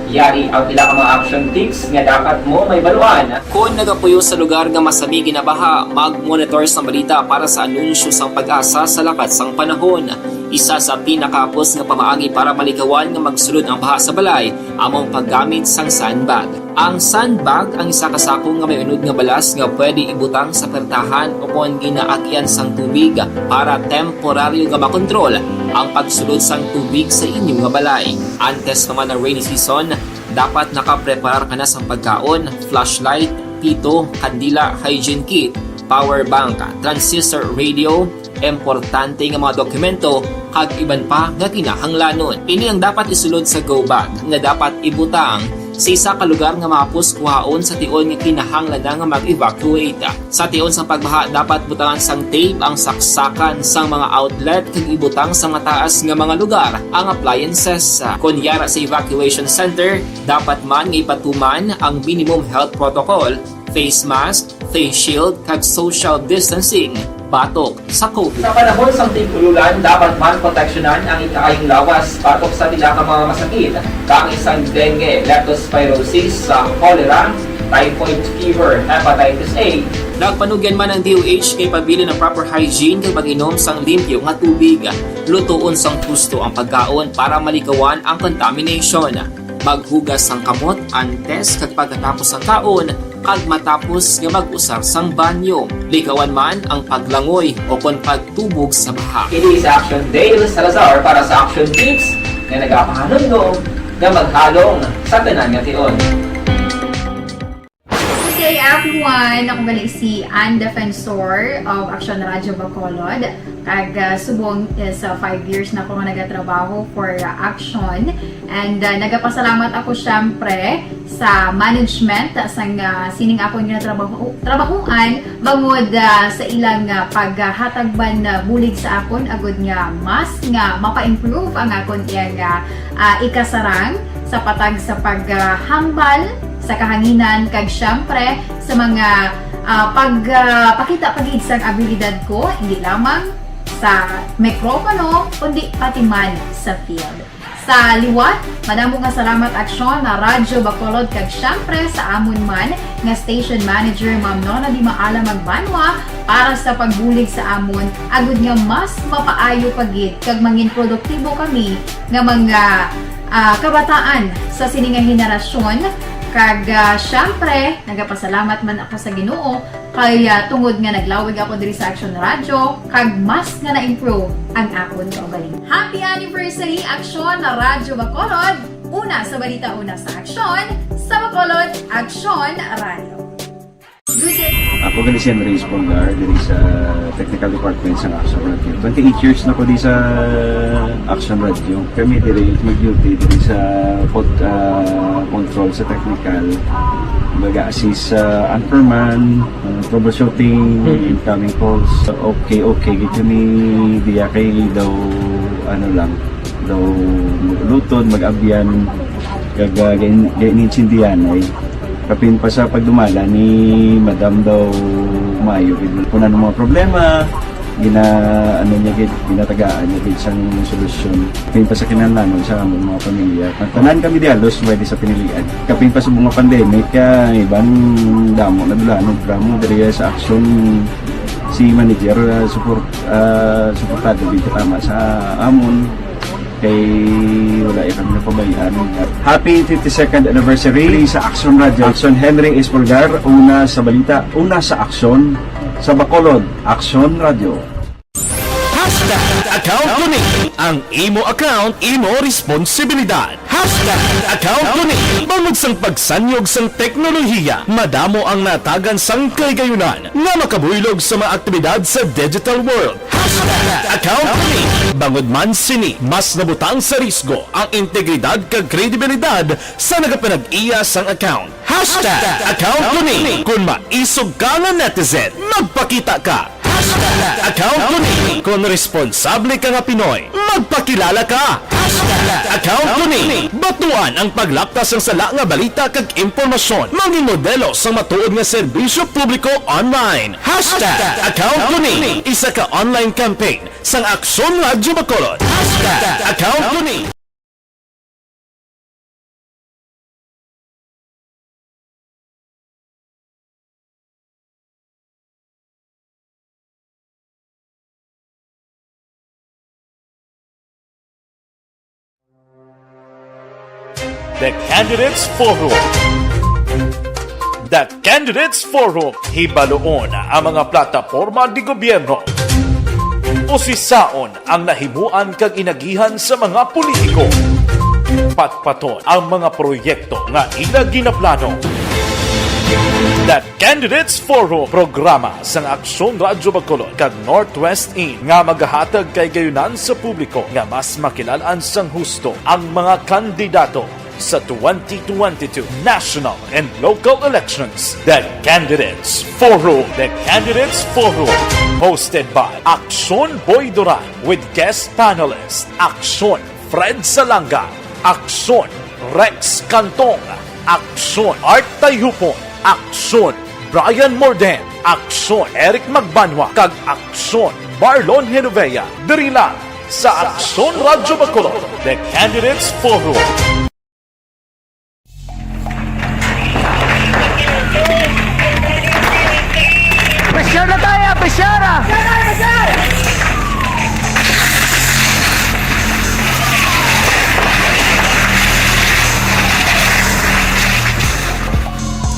Yari ang pila ka mga action tips nga dapat mo mahibaluan. Kon nagapuyo sa lugar nga masami ginabaha, mag-monitor sang balita para sa anunsyo sang PAGASA sa lakat sang panahon. Isa sa pinakahapos nga pamaagi para malikawan nga magsulod ang baha sa balay amo ang paggamit sang sandbag. Ang sandbag ang isa ka sako nga may unod nga balas nga pwede ibutang sa pertahan o kon ginaagian sang tubig para temporaryo nga makontrol ang pagsulod sang tubig sa inyo nga balay. Antes pa man ang rainy season, dapat nakapreparar ka na sang pagkaon, flashlight, pito, kandila, hygiene kit, power bank, transistor radio, importante nga mga dokumento, kag iban pa nga kinahanglanon. Ini ang dapat isulod sa go bag nga dapat ibutang sa isa ka lugar nga mahapos kuhaon sa tion nga kinahanglan na nga mag-evacuate. Sa tion sang pagbaha, dapat butangan sang tape ang saksakan sang mga outlet kag ibutang sa mataas nga mga lugar ang appliances. Kon yara sa evacuation center, dapat man nga ipatuman ang minimum health protocol, face mask, face shield, kag social distancing batok sa COVID. Sa panahon sang tig-ululan, dapat man proteksyonan ang ikaayong lawas batok sa pila ka mga masakit, kaangay sang dengue, leptospirosis, sa cholera, typhoid fever, hepatitis A. Nagpanugyan man ang D O H nga ipabilin ang proper hygiene kag pag-inom sang limpyo nga tubig. Lutoon sang husto ang pagkaon para malikawan ang contamination. Maghugas sang kamot antes kag pagkatapos sang kaon, kag matapos nga mag-usar sang banyo. Likawan man ang paglangoy o kon pagtubog sa baha. Ini sa Action Dale Salazar para sa Action Tips nga nagapahanumdom nga maghalong sa tanan nga tion. Good day, everyone! Ako gali si Ann Defensor of Action Radio Bacolod. Kag, ah, subong is, ah, five years na ako nga nagatrabaho for, ah, Action. And, ah, nagapasalamat ako, syempre, sa management, ah, sang, ah, sining akon nga trabaho, trabahuan, bangod, ah, sa ilang, ah, paghatag man, ah, bulig sa akon, agud nga mas nga mapa-improve ang akon iyang, ah, ah, ikasarang sa patag sa paghambal sa kahanginan, kag, syempre, sa mga, ah, pag, ah, pakita pa gid sang abilidad ko, hindi lamang sa mikropono, kundi pati man sa field. Sa liwat, madamo nga salamat, Aksyon, na Radyo Bacolod, kag, syempre, sa amon man nga station manager, Ma'am Nona Di Maala Magbanwa, para sa pagbulig sa amon, agud nga mas mapaayo pa gid kag mangin produktibo kami nga mga, ah, kabataan sa sini nga henerasyon. Kag, ah, syempre, nagapasalamat man ako sa Ginoo kay, ah, tungod nga naglawig ako diri sa Action Radio, kag mas nga na-improve ang akon kaugalingon. Happy anniversary, Action Radyo Bacolod! Una sa balita, una sa aksyon, sa Bacolod, Action Radio. Good day. Ako gali si Henry Espolgar, diri sa technical department sa Action Radio. Twenty-eight years na ko di sa Action Radio. Kami diri mag-duty diri sa pod-, ah, control sa technical. Mag-assist sa anchorman, ah, troubleshooting, Mm. incoming calls. Okay, okay, gid kami diya kay daw, ano lang, daw luton, mag-abyan, kag, ah, gain-, gain-, intindihan ay. Kapin pa sa pagdumala ni Madam daw maayo gid. Kung ano mga problema, gina-, ano niya gid, ginatagaan niya gid sang solusyon. Kapin pa sa kinahanglanon sa among mga pamilya. Tanan kami di halos pwede sa pinilian. Kapin pa sa mga pandemic, ah, iban damo na dula, ano, drama diri sa Action si manager, ah, support, ah, suportado gid katama sa amon. Kay wala ya kami napabayaan. Happy fifty-second anniversary sa Action Radio. Action Henry Espolgar, una sa balita, una sa aksyon, sa Bacolod, Action Radio. Hashtag account ko ni. Ang imo account, imo responsibilidad. Hashtag account ko ni. Bangod sang pagsanyog sang teknolohiya, madamo ang natagan sang kahigayonan nga makabuylog sa mga aktibidad sa digital world. Hashtag account ko ni. Bangod man sini, mas nabutang sa risgo ang integridad kag kredibilidad sa nagapanag-iya sang account. Hashtag account ko ni. Kung maisog ka nga netizen, magpakita ka. Hashtag account ko ni. Kung responsable ka nga Pinoy, magpakilala ka. Hashtag account ko ni. Batuan ang paglaptas sang sala nga balita kag impormasyon. Mangin modelo sang matuod nga serbisyo publiko online. Hashtag account ko ni. Isa ka online campaign sang Aksyon Radyo Bacolod. Hashtag account ko ni. The Candidates Forum. The Candidates Forum, hibaluon ang mga plataporma de gobyerno. Usisaon ang nahimuan kag inagihan sa mga politiko. Patpaton ang mga proyekto nga ila ginaplano. The Candidates Forum, programa sang Aksyon Radyo Bacolod kag Northwest In nga magahatag kahigayonan sa publiko nga mas makilalan sang husto ang mga kandidato sa twenty twenty-two national and local elections. The Candidates Forum. The Candidates Forum, hosted by Aksyon Boy Duran with guest panelist Aksyon Fred Salanga, Aksyon Rex Cantong, Aksyon Art Tayupon, Aksyon Brian Morden, Aksyon Eric Magbanwa, kag Aksyon Marlon Genovea. Diri lang sa Aksyon Radyo Bacolod, The Candidates Forum. Pressure na tayo! Pressure!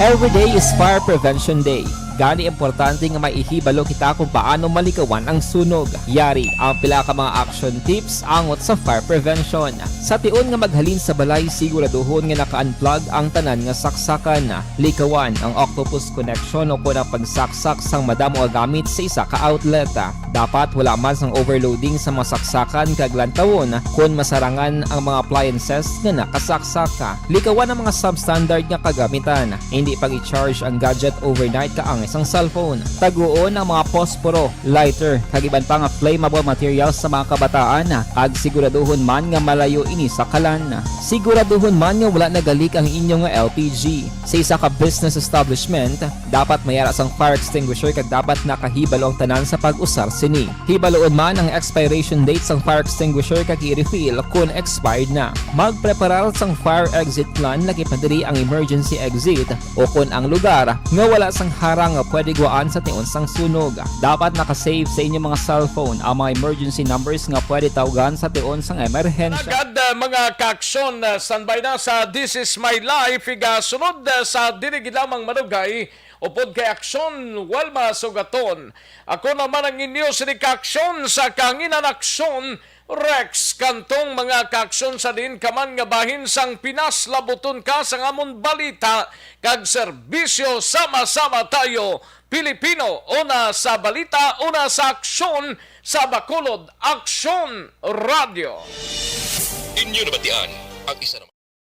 Every day is Fire Prevention Day. Gani, importante nga may ihibalo kita kung paano malikawan ang sunog. Yari ang pila ka mga action tips angot sa fire prevention. Sa tion nga maghalin sa balay, siguraduhon nga naka-unplug ang tanan nga saksakan. Likawan ang octopus connection o kon ang pagsaksak sang madamo nga gamit sa isa ka outlet. Dapat wala man sang overloading sa mga saksakan kag lantawon kon masarangan ang mga appliances nga nakasaksak. Likawan ang mga substandard nga kagamitan. Hindi pag-i-charge ang gadget overnight kaangay sang cellphone. Taguon ang mga posporo, lighter, kag iban pa nga flammable materials sa mga kabataan, kag siguraduhon man nga malayo ini sa kalan. Siguraduhon man nga wala nagalik ang inyo nga L P G. Sa isa ka business establishment, dapat may ara sang fire extinguisher kag dapat nakahibalo ang tanan sa pag-usar sini. Hibaluon man ang expiration date sang fire extinguisher kag i-refill kon expired na. Magpreparar sang fire exit plan, lakip na diri ang emergency exit o kon ang lugar nga wala sang harang nga pwede guwaan sa tion sang sunog. Dapat naka-save sa inyo mga cellphone ang mga emergency numbers nga pwede tawgan sa tion sang emerhensya. Agad, uh, mga kaaksyon, uh, standby na sa This Is My Life. Igasunod, uh, sa dili gid lamang madugay, upod kay Aksyon Walma Sugaton. Ako naman ang inyo sini kaaksyon sa kahanginan, Aksyon Rex Cantong. Mga kaaksyon, sa diin ka man nga bahin sang Pinas, labuton ka sang amon balita kag serbisyo. Sama-sama tayo, Pilipino, una sa balita, una sa aksyon, sa Bacolod Aksyon Radio. Inyo nabatian ang isa naman.